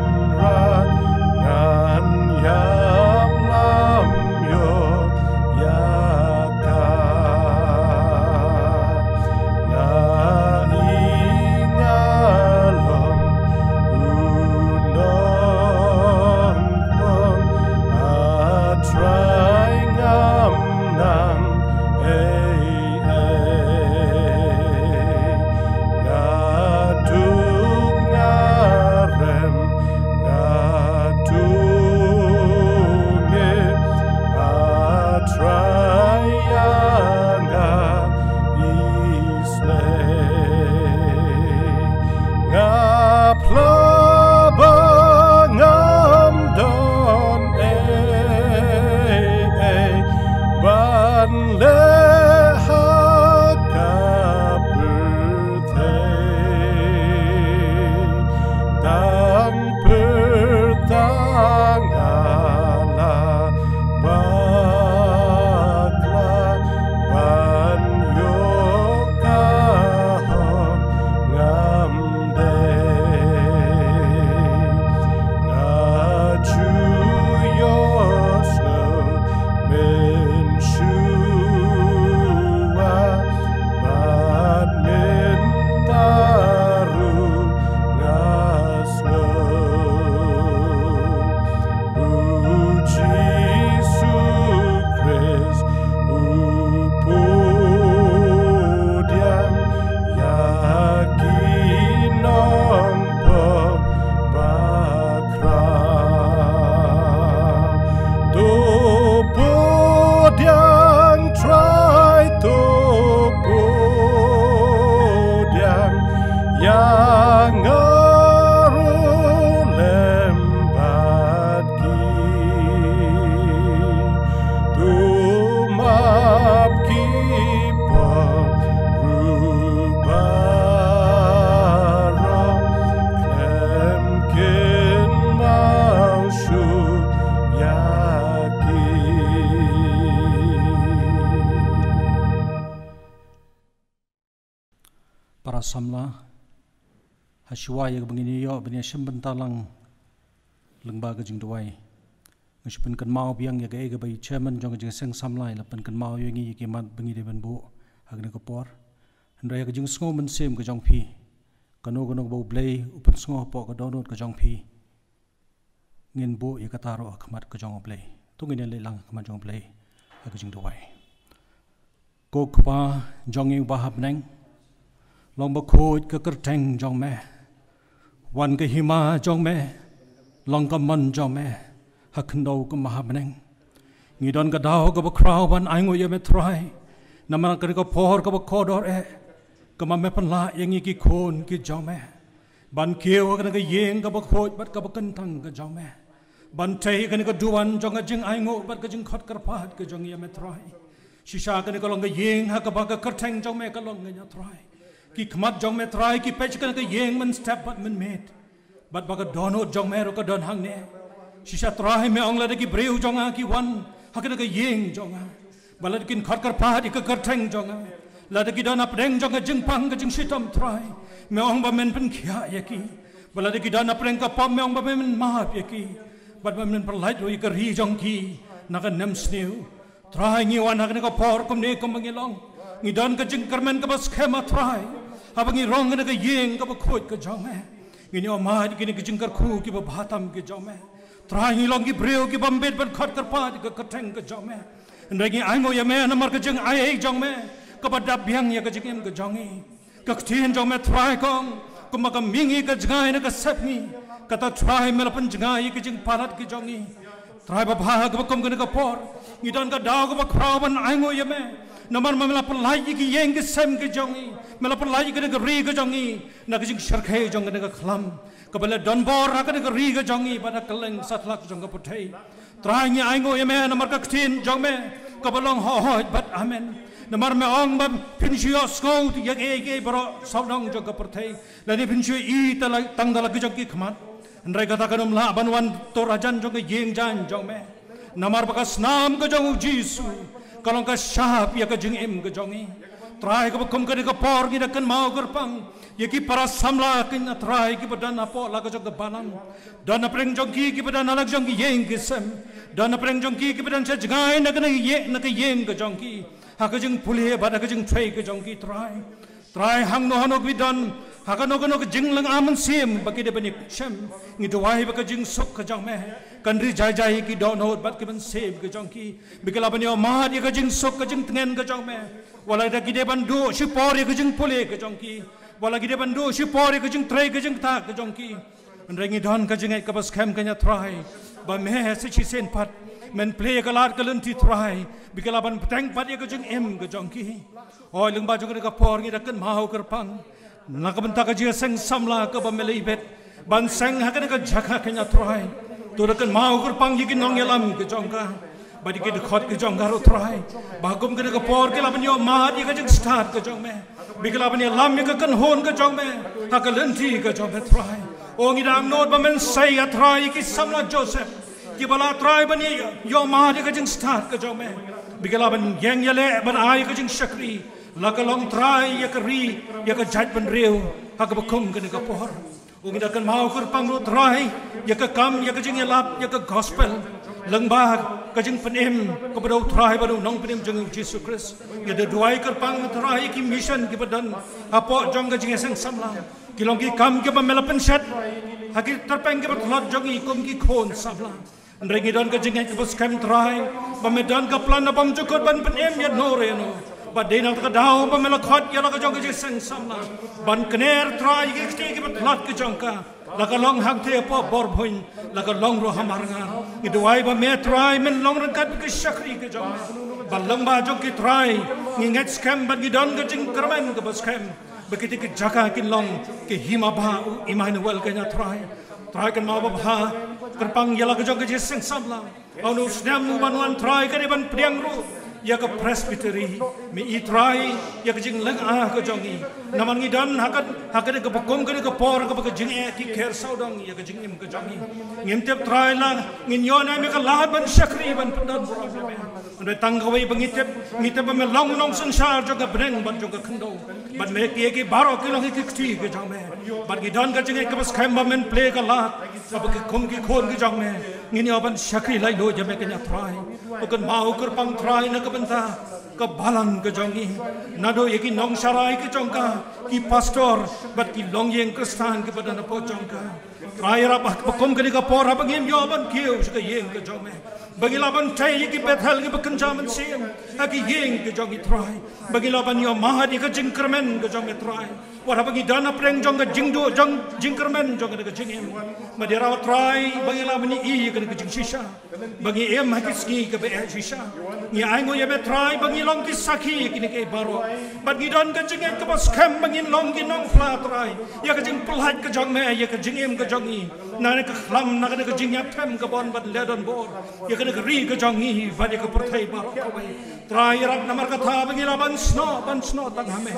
Samla, ha shuwa ïa kaba ngin ïoh ban ïa shim bynta lang lyngba ka jingduwai, nga shu pynkynmaw biang ïa kaei kaba i chairman jong ka jingïaseng samla i la pynkynmaw ïa ngi ïa ki mat ba ngi dei ban buh ha kane ka por. Hynrei ïa ka jingsngew mynsiem ka jong phi, kano kano kaba U Blei u pynsngew hapoh ka dohnud ka jong phi, ngin buh ïa kata ruh ha khmat ka jong U Blei. To ngin ïa leit lang ha khmat jong U Blei ha ka jingduwai. Ko Kpa jong ngi uba ha bneng, long bakhuid ka kyrteng jong me. Wan ka hima jong me, long ka mon jong me ha khyndew kumba ha bneng. Ngi don ka daw kaba khraw ban ainguh ïa me Trai, namar kane ka por kaba kordor eh, kaba me pynlah ïa ngi ki khun ki jong me ban kiew ha kane ka ïing kaba khuid bad kaba kyntang ka jong me, ban tei ha kane ka duwan jong ka jingainguh bad ka jingkhot kyrpad ka jong ngi ïa me Trai. Shisha kane ka long ka ïing ha kaba ka kyrteng jong me ka long, ngi ïa Trai, ki khmat jong me Trai ki peit sha kane ka ïing mynstep bad mynmiet, bad ba ka dohnud jong me ruh ka don hangne. Shisha Trai me ong lada ki briew jong nga ki wan ha kane ka ïing jong nga, ba lada kin khot kyrpad ïa ka kyrteng jong nga, lada ki don hapdeng jong ka jingpang ka jingshitom Trai, me ong ba men pynkhiah ïa ki. Ba lada ki don hapdeng ka pop me ong ba men map ïa ki, bad ba men pynlait ruh ïa ka ri jong ki na ka nemsniew. Trai ngi wan ha kane ka por kumne kumba ngi long, ngi don ka jingkyrmen kaba skhem ah Trai, haba ngi rong ha kane ka ïing kaba khuid ka jong me. Ngi ïoh mad ïa kine ki jingkyrkhu kiba bha tam ki jong me. Trai ngi long ki briew kiba ym bit ban khot kyrpad ïa ka kyrteng ka jong me. Hynrei ngi ainguh ïa me namar ka jingaiei jong me kaba dap biang ïa ka jingim ka jong ngi. Ka ktien jong me Trai ka ong, kumba ka mihngi ka jngai na ka sepngi, kata Trai me la pynjngai ïa ki jingpalat ki jong ngi. Trai babha, kaba kum kane ka por ngi don ka daw kaba khraw ban ainguh ïa me, namar me la pynlait ïa ki ïing ki sem ki jong ngi, me la pynlait ïa kane ka ri ka jong ngi na ka jingshyrkhei jong kane ka khlam kaba la donbor ha kane ka ri ka jong ngi bad ha kylleng satlak jong ka pyrthei. Trai ngi ainguh ïa me namar ka ktien jong me kaba long hooid bad amen. Namar me ong ba phin shu ïohsngew ïa kiei kiei baroh sawdong jong ka pyrthei, lane phin shu ïohi tang da la ki jong ki khmat. Hynrei kata kan ym lah ban wan tur hajan jong ka ïing jaiñ jong me, namar ba ka snam ka jong U Jisu ka long ka shap ïa ka jingim ka jong ngi. Trai kaba kum kane ka por ngi da kynmaw kyrpang ïa ki para samla kane Trai kiba don hapoh la ka jong ka balang. Don hapdeng jong ki kiba don ha la ka jong ki ïing ki sem. Don hapdeng jong ki kiba don sha jngai na kane ka ïing, na ka ïing ka jong ki, ha ka jingpule bad ha ka jingtrei ka jong ki Trai. Trai hangno hangno ki don, ha kano kano ka jinglynga mynsiem ba ki dei ban ïashem, ngi duwai ba ka jingsuk ka jong me kan ri jai jai ïa ki dohnud bad ki mynsiem ka jong ki, ba ki lah ban ïoh mad ïa ka jingsuk ka jingtngen ka jong me. Wat la da ki dei ban duh shipor ïa ka jingpule ka jong ki, wat la ki dei ban duh shipor ïa ka jingtrei ka jingktah ka jong ki, hynrei ngi don ka jingngeit kaba skhem kane Trai, ba me sa shisien pat men plie ïa ka lad ka lynti Trai, ba ki lah ban bteng pat ïa ka jingim ka jong ki. Hooid, lyngba jong kane ka por ngi da kynmaw kyrpang na ka bynta ka jingïaseng samla kaba me la ibit ban seng ha kane ka jaka kane Trai. To da kynmaw kyrpang ïa ki nongïalam ka jong ka bad ïa ki dkhot ka jong ka ruh Trai, ba kum kane ka por ki lah ban ïoh mad ïa ka jingstad ka jong me, ba ki lah ban ïalam ïa ka kynhun ka jong me ha ka lynti ka jong me Trai. O ngi da angnud ba men sei ïa Trai ïa ki samla Joseph kiba la Trai ban ïoh mad ïa ka jingstad ka jong me, ba ki lah ban ïeng ïaleh ban ai ïa ka jingshakri, la ka long Trai ïa ka ri, ïa ka jaitbynriew ha kaba kum kane ka por. O ngi da kynmaw kyrpang ruh Trai ïa ka kam, ïa ka jingïalap ïa ka gospel lyngba ka jingpynim kaba dei U Trai bad U Nongpynim jong ngi U Jisu Khrist. Ngi da duwai kyrpang Trai ïa ki mission kiba don hapoh jong ka jingïaseng samla. Ki long ki kam kiba me la pynshet ha ki tyrpeng kiba tlot jong ngi kum ki khun samla. Hynrei ngi don ka jingngeit kaba skhem Trai ba me don ka plan na bymjukut ban pynim ïa no re no, ba dei na kata ka daw ba me la khot ïa la ka jong ka jingïaseng samla ban kner Trai ïa ki kti kiba tlot ka jong ka, la ka long hangtei hapoh Borbhuiñ, la ka long ruh ha Marngar. Ngi duwai ba me Trai men long ryngkat bad ki shakri ka jong me, ba lyngba jong ki Trai ngi ngeit skhem bad ngi don ka jingkyrmen kaba skhem ba kita ki jaka kin long ki hima ba U Immanuel kane Trai. Trai kynmaw babha kyrpang ïa la ka jong ka jingïaseng samla. Hangno u snem u ban wan Trai ka dei ban pdiang ruh ïa ka Presbytery, me i Trai, ïa ka jinglynga ka jong i. Namar ngi don ha ka, ha kane kaba kum kane ka por kaba ka jingeh ki ker sawdong ïa ka jingim ka jong i. Ngim tip Trai la ngin ïoh ne em ïa ka lad ban shakri ban pyndon burom ïa me. Hynrei tang kawei ba ngi tip, ngi tip ba me long u nongsynshar jong ka bneng bad jong ka khyndew. Bad me, ki, ki baroh ki long ki kti ki jong me. Bad ngi don ka jingngeit kaba skhem ba men plie ka lad kaba ki khun ki khun ki jong me ngin ïoh ban shakri laitluid ïa me, kynja Trai. To kynmaw kyrpang Trai na ka bynta ka balang ka jong i, naduh ïa ki nongsharai ki jong ka, ki pastor bad ki longïing Khristan kiba don hapoh jong ka. Trai, ïarap ha kaba kum kane ka por haba ngim ïoh ban kiew sha ka ïing ka jong me, ba ngi lah ban tei ïa ki Bethel kiba kynja mynsiem ha ki ïing ka jong i, Trai. Ba ngi lah ban ïoh mad ïa ka jingkyrmen ka jong me, Trai. Wat haba ngi don hapdeng jong ka jingduh jong jingkyrmen jong kane ka jingim, bad ïarap Trai ba ngi lah ban ïohi ïa kane ka jingshisha, ba ngi im ha ki sngi kaba eh shisha. Ngi ainguh ïa me, Trai, ba ngi long ki sakhi ïa kine ki baroh. Bad ngi don ka jingngeit kaba skhem ba ngin long ki nongphla, Trai, ïa ka jingpyllait ka jong me ïa ka jingim ka jong i, na kane ka khlam, na kane ka jingïathem ka bun ban leh donbor ïa kane ka ri ka jong i bad ïa ka pyrthei baroh kawei. Trai, ïarap namar kata ba ngi lah ban snoh, ban snoh tang ha me,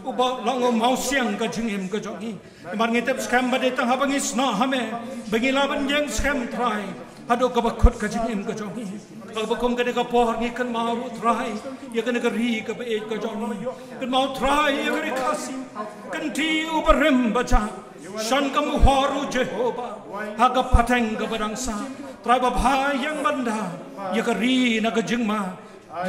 uba long u mawsiang ka jingim ka jong i. Namar ngi tip skhem ba dei tang haba ngi snoh ha me ba ngi lah ban ïeng skhem, Trai, haduh kaba kut ka jingim ka jong i. Ha kaba kum kane ka por ngi kynmaw ruh, Trai, ïa kane ka ri kaba ïeit ka jong i. Kynmaw, Trai, ïa ka ri Khasi, kynti u barim bajah, shon ka mohor u Jehobah ha ka pateng kaba dang sah. Trai babha, ïeng ban da ïa ka ri na ka jingma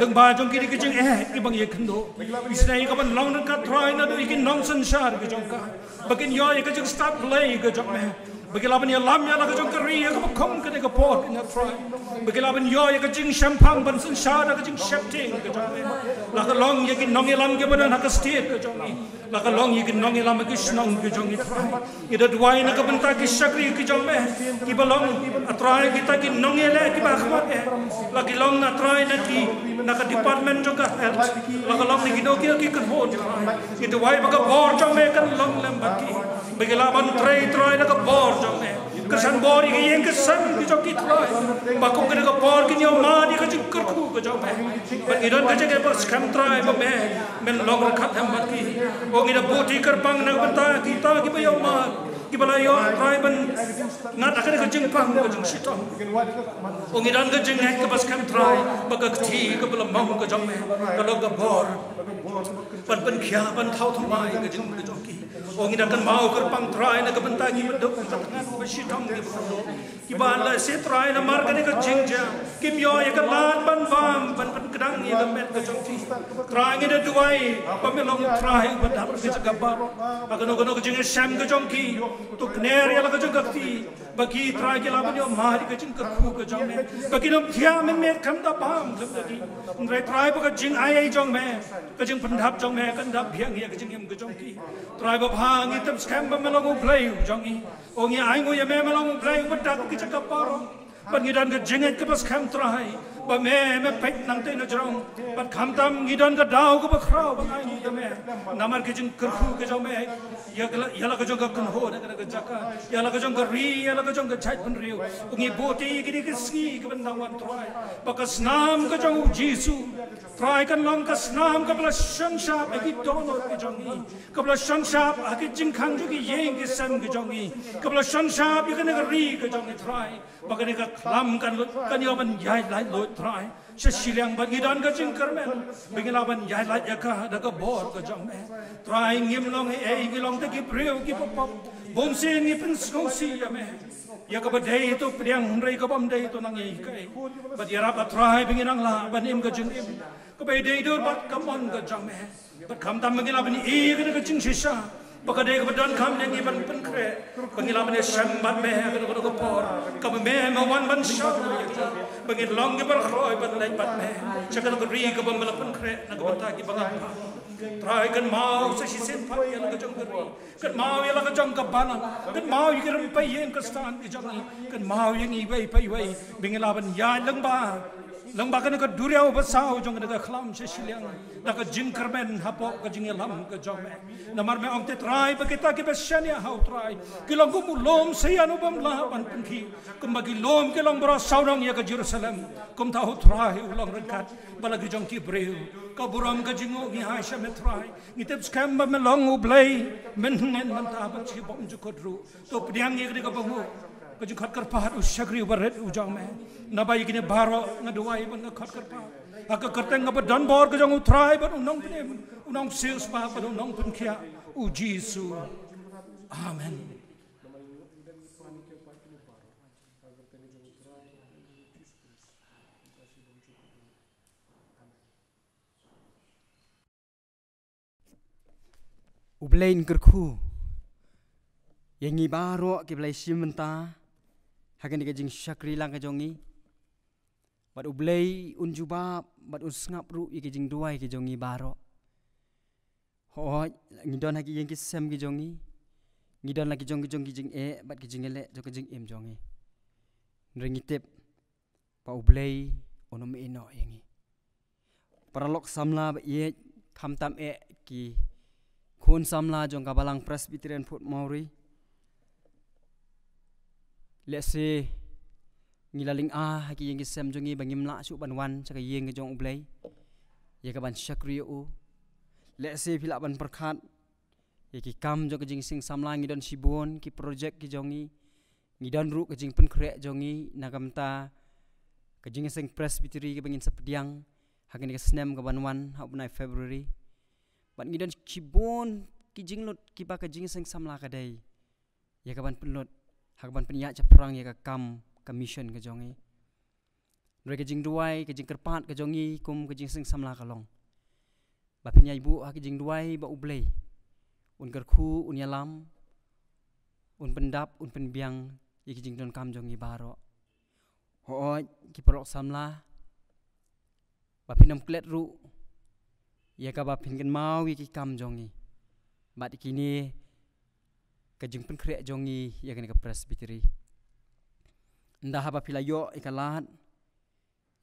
lyngba jong kine ki jingeh kiba ngi ïakynduh. Isynei ïa ka ban long ryngkat, Trai, naduh ïa ki nongsynshar ki jong ka, ba kin ïoh ïa ka jingstad blei ka jong me, ba ki lah ban ïalam ïa la ka jong ka ri ha kaba kum kane ka por, kynja Trai. Ba ki lah ban ïoh ïa ka jingshemphang ban synshar da ka jingsheptieng ka jong me. La ka long ïa ki nongïalam kiba don ha ka state ka jong i, la ka long ïa ki nongïalam ha ki shnong ki jong i, Trai. Ngi da duwai na ka bynta ki shakri ki jong me kiba long, a Trai, kita ki nongïaleh kiba khmat eh. La ki long, a Trai, na ki, na ka department jong ka health, la ka long na kino kino ki kynhun, Trai. Ngi duwai ba ka bor jong me kan long lem bad ki, ba ki lah ban trei, Trai, na ka bor jong me. Kyrshan bor ïa ki ïing ki sem ki jong ki, Trai, ba kum kane ka por kin ïoh mad ïa ka jingkyrkhu ka jong me. Bad ngi don ka jingeh ba skhem, Trai, ba me men long ryngkat lem bad ki. O, ngi da buh kyrpang na ka bynta kita kiba ïoh mad, kiba la ïoh, Trai, ban ngat ha kane ka jingpang ka jingshitom. O, ngi don ka jingngeit kaba skhem, Trai, ba ka kti kaba la mong ka jong me ka long ka bor ban pynkhia, ban thaw thymmai ka jingim ka jong ki. O, ngi da kynmaw kyrpang, Trai, na ka bynta kiba duk, kiba thngan, kiba shitom, kiba kynduh, kiba lehse, Trai, namar kane ka jingjia kim ïoh ïa ka lad ban bam, ban pynkdang ïa ka met ka jong ki. Trai, ngi da duwai ba me long, Trai, uba dap ka jaka baroh. Ha kano kano ka jingïashem ka jong ki, to kner ïa la ka jong ka kti, ba ki, Trai, ki lah ban ïoh mad ïa ka jingkyrkhu ka jong me, ba kin ym thiah mynmiet khlem da bam, khlem da dih. Hynrei, Trai, ba ka jingai jong me, ka jingpyndap jong me kan da biang ïa ka jingim ka jong ki. Trai babha, ngi tip skhem ba me long U Blei u jong i. O, ngi ainguh ïa me, me long U Blei uba dap ki jaka baroh. Bad ngi don ka jingngeit kaba skhem, Trai, ba me, me peit nangtei na jrong. Bad khamtam ngi don ka daw kaba khraw ban ainguh ïa me namar ka jingkyrkhu ka jong me ïa la, ïa la ka jong ka kynhun, ïa la ka jong ka jaka, ïa la ka jong ka ri, ïa la ka jong ka jaitbynriew. Ngi buh ïa kine ki sngi kiban dang wan, Trai, ba ka snam ka jong U Jisu, Trai, kan long ka snam kaba la shon shap ha ki dohnud ki jong ngi, kaba la shon shap ha ki jingkhang jong ki ïing ki sem ki jong ngi, kaba la shon shap ïa kane ka ri ka jong ngi, Trai. Ba kane ka khlam kan lut, kan ïoh ban ïaid laitluid, Trai, sha shiliang. Bad ngi don ka jingkyrmen ba ngi lah ban ïaid lait ïa ka da ka bor ka jong me. Trai, ngim long ei ei, ngi long tang ki briew kiba pop. Bun sien ngi pynsngewsih ïa me, ïa kaba dei to pdiang, hynrei kaba ym dei to nang ïa kaei. Bad ïarap, a Trai, ba ngin nang lah ban im ka jingim kaba dei dur bad ka mon ka jong me. Bad khamtam ba ngin lah ban ïohi ïa kane ka jingshisha, ba ka dei kaba donkam ïa ngi ban pynkhreh, ba ngin lah ban ïashem bad me ha kano kano ka por kaba me, me wan ban shah ïa ngi, ba ngin long kiba khroi ban leit bad me sha kano ka ri kaba me la pynkhreh na ka bynta kiba ngam pang. Trai, kynmaw sa shisien pat ïa la ka jong ka ri. Kynmaw ïa la ka jong ka balang. Kynmaw ïa ki rympei ïing ki stand ki jong ngi. Kynmaw ïa ngi iwei pa iwei. Ba ngin lah ban ïaid lyngba, lyngba kane ka duriaw basaw jong kane ka khlam sha shiliang, da ka jingkyrmen hapoh ka jingïalam ka jong me. Namar me ong te Trai ba kita kiba shaniah ha U Trai ki long kum u lum syian u bym lah ban pynkhih. Kumba ki lum ki long baroh sawdong ïa ka Jerusalem, kumta U Trai u long ryngkat ba la ki jong ki briew. Ka burom ka jingnguh ngi ai sha me Trai. Ngi tip skhem ba me long U Blei mynhynnin mynta bad shibun jukut ruh. To pdiang ïa kane kaba nguh, ka jingkhot kyrpad u shakri uba rit u jong me. Naba ïa kine baroh nga duwai bad nga khot kyrpad ha ka kyrteng kaba donbor ka jong U Trai bad U Nongpynim, U Nongpynshitom bad U Nongpynkhiah, U Jisu. Amen. U Blei un kyrkhu ïa ngi baroh kiba la ïashim bynta ha kane ka jingshakri lang ka jong ngi. Bad U Blei un jubab bad un sngap ruh ïa ki jingduwai ki jong ngi baroh. Hooid, ngi don ha ki ïing ki sem ki jong ngi. Ngi don la ki jong ki jong ki jingeh bad ki jingïaleh jong ka jingim jong ngi. Hynrei ngi tip ba U Blei un ym ïehnoh ïa ngi. Paralok samla ba ïeit, khamtam eh ki khun samla jong ka Balang Presbyterian Port Mauri. Lehse ngi la lynga ha ki ïing ki sem jong ngi ba ngim lah shuh ban wan sha ka ïing ka jong U Blei ïa ka ban shakri ïa U. Lehse phi lah ban pyrkhat ïa ki kam jong ka jingïaseng samla, ngi don shibun ki project ki jong ngi. Ngi don ruh ka jingpynkhreh jong ngi na ka bynta ka jingïaseng Presbytery kaba ngin sa pdiang ha kane ka snem ka ban wan ha u bnai February. Bad ngi don shibun ki jinglut kiba ka jingïaseng samla ka dei ïa ka ban pynlut ha ka ban pynïaid shaphrang ïa ka kam ka mission ka jong ngi. Hynrei ka jingduwai, ka jingkyrpad ka jong ngi kum ka jingïaseng samla ka long ba phin ïai buh ha ka jingduwai ba U Blei un kyrkhu, un ïalam, un pyndap, un pynbiang ïa ki jingdonkam jong ngi baroh. Hooid, ki paralok samla, ba phin ym klet ruh ïa kaba phin kynmaw ïa ki kam jong ngi bad ïa kine ka jingpynkhreh jong ngi ïa kane ka Presbytery. Ynda haba phi la ïoh ïa ka lad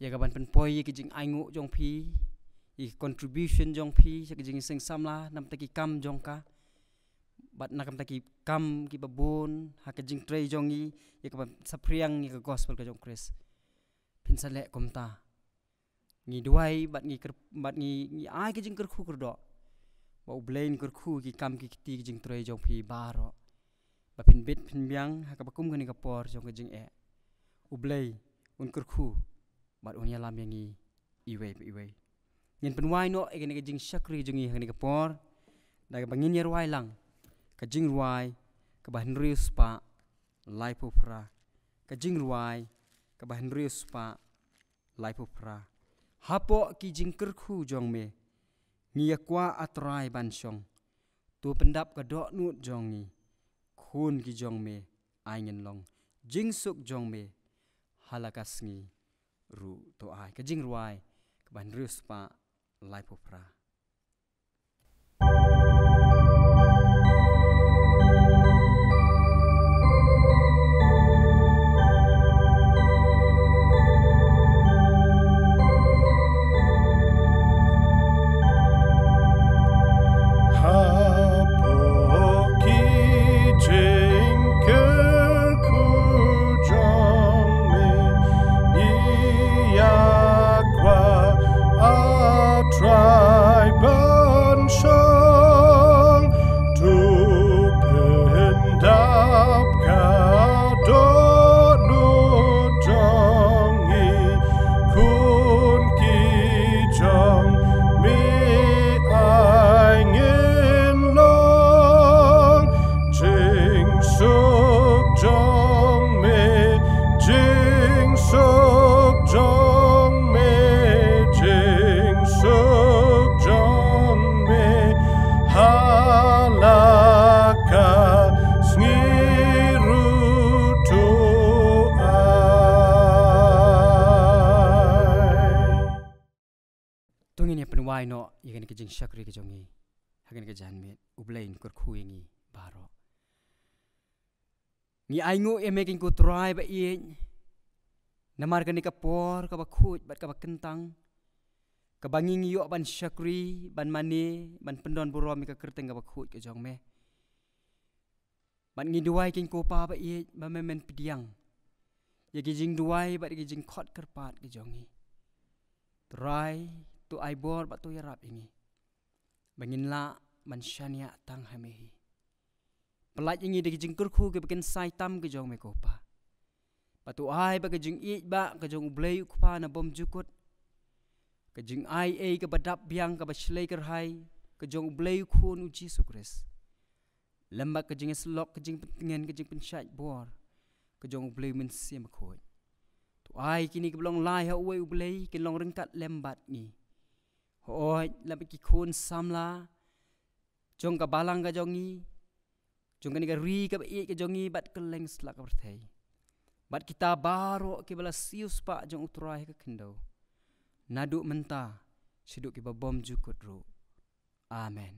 ïa ka ban pynpoi ïa ki jingainguh jong phi, ïa ki contribution jong phi sha ka jingïaseng samla na ka bynta ki kam jong ka bad na ka bynta ki kam kiba bun ha ka jingtrei jong ngi ïa ka ban saphriang ïa ka gospel ka jong U Khrist. Phin sa leh kumta. Ngi duwai bad ngi kyr-, bad ngi, ngi ai ka jingkyrkhu kyrdoh ba U Blei un kyrkhu ki kam ki kti ki jingtrei jong phi baroh, ba phin bit phin biang ha kaba kum kane ka por jong ka jingeh. U Blei un kyrkhu bad un ïalam ïa ngi iwei pa iwei. Ngin pynwai noh ïa kane ka jingshakri jong ngi ha kane ka por da kaba ngin ïa rwai lang ka jingrwai kaba hynriew spah laiphew phra. Ka jingrwai kaba hynriew spah laiphew phra. Hapoh ki jingkyrkhu jong me ngi ïa kwah, A Trai, ban shong. To pyndap ka dohnud jong ngi. Khun ki jong me ai ngin long. Jingsuk jong me ha la ka sngi ruh to ai. Ka jingrwai kaba hynriew spah laiphew phra. Hapoh ki jingkyrkhu jong me ngi ïa kwah, A Trai, Ai noh ïa kane ka jingshakri ka jong ngi ha kane ka janmiet, U Blei un kyrkhu ïa ngi baroh. Ngi ai nguh ïa me, ko Trai ba ïeit, namar kane ka por kaba khuid bad kaba kyntang, kaba ngi ngi ïoh ban shakri, ban mane, ban pyndon burom ïa ka kyrteng kaba khuid ka jong me. Bad ngi duwai, ko Pa ba ïeit, ba me men pdiang ïa ki jingduwai bad ïa ki jingkhot kyrpad ki jong ngi. Trai, to ai bor bad to ïarap ïa ngi, ba ngin lah ban shaniah tang ha me hi. Pyllait ïa ngi da ki jingkyrkhu kiba kynsai tam ki jong me, ko Pa. Bad to ai ba ka jingïeit ba ka jong U Blei U Kpa na bymjukut, ka jingai ei kaba dap biang kaba shlei kyrhai ka jong U Blei U Khun U Jisu Khrist, lem bad ka jingïasyllok, ka jingpyntngen, ka jingpynshait bor ka jong U Blei U Mynsiem Bakhuid, to ai kine kiba long lai ha uwei U Blei kin long ryngkat lem bad ngi. Hooid, lem bad ki khun samla jong ka balang ka jong ngi, jong kane ka ri kaba ïeit ka jong ngi bad kylleng slap ka pyrthei, bad kita baroh kiba la siew spah jong U Trai ha ka khyndew, naduh mynta shaduh kiba bymjukut ruh. Amen.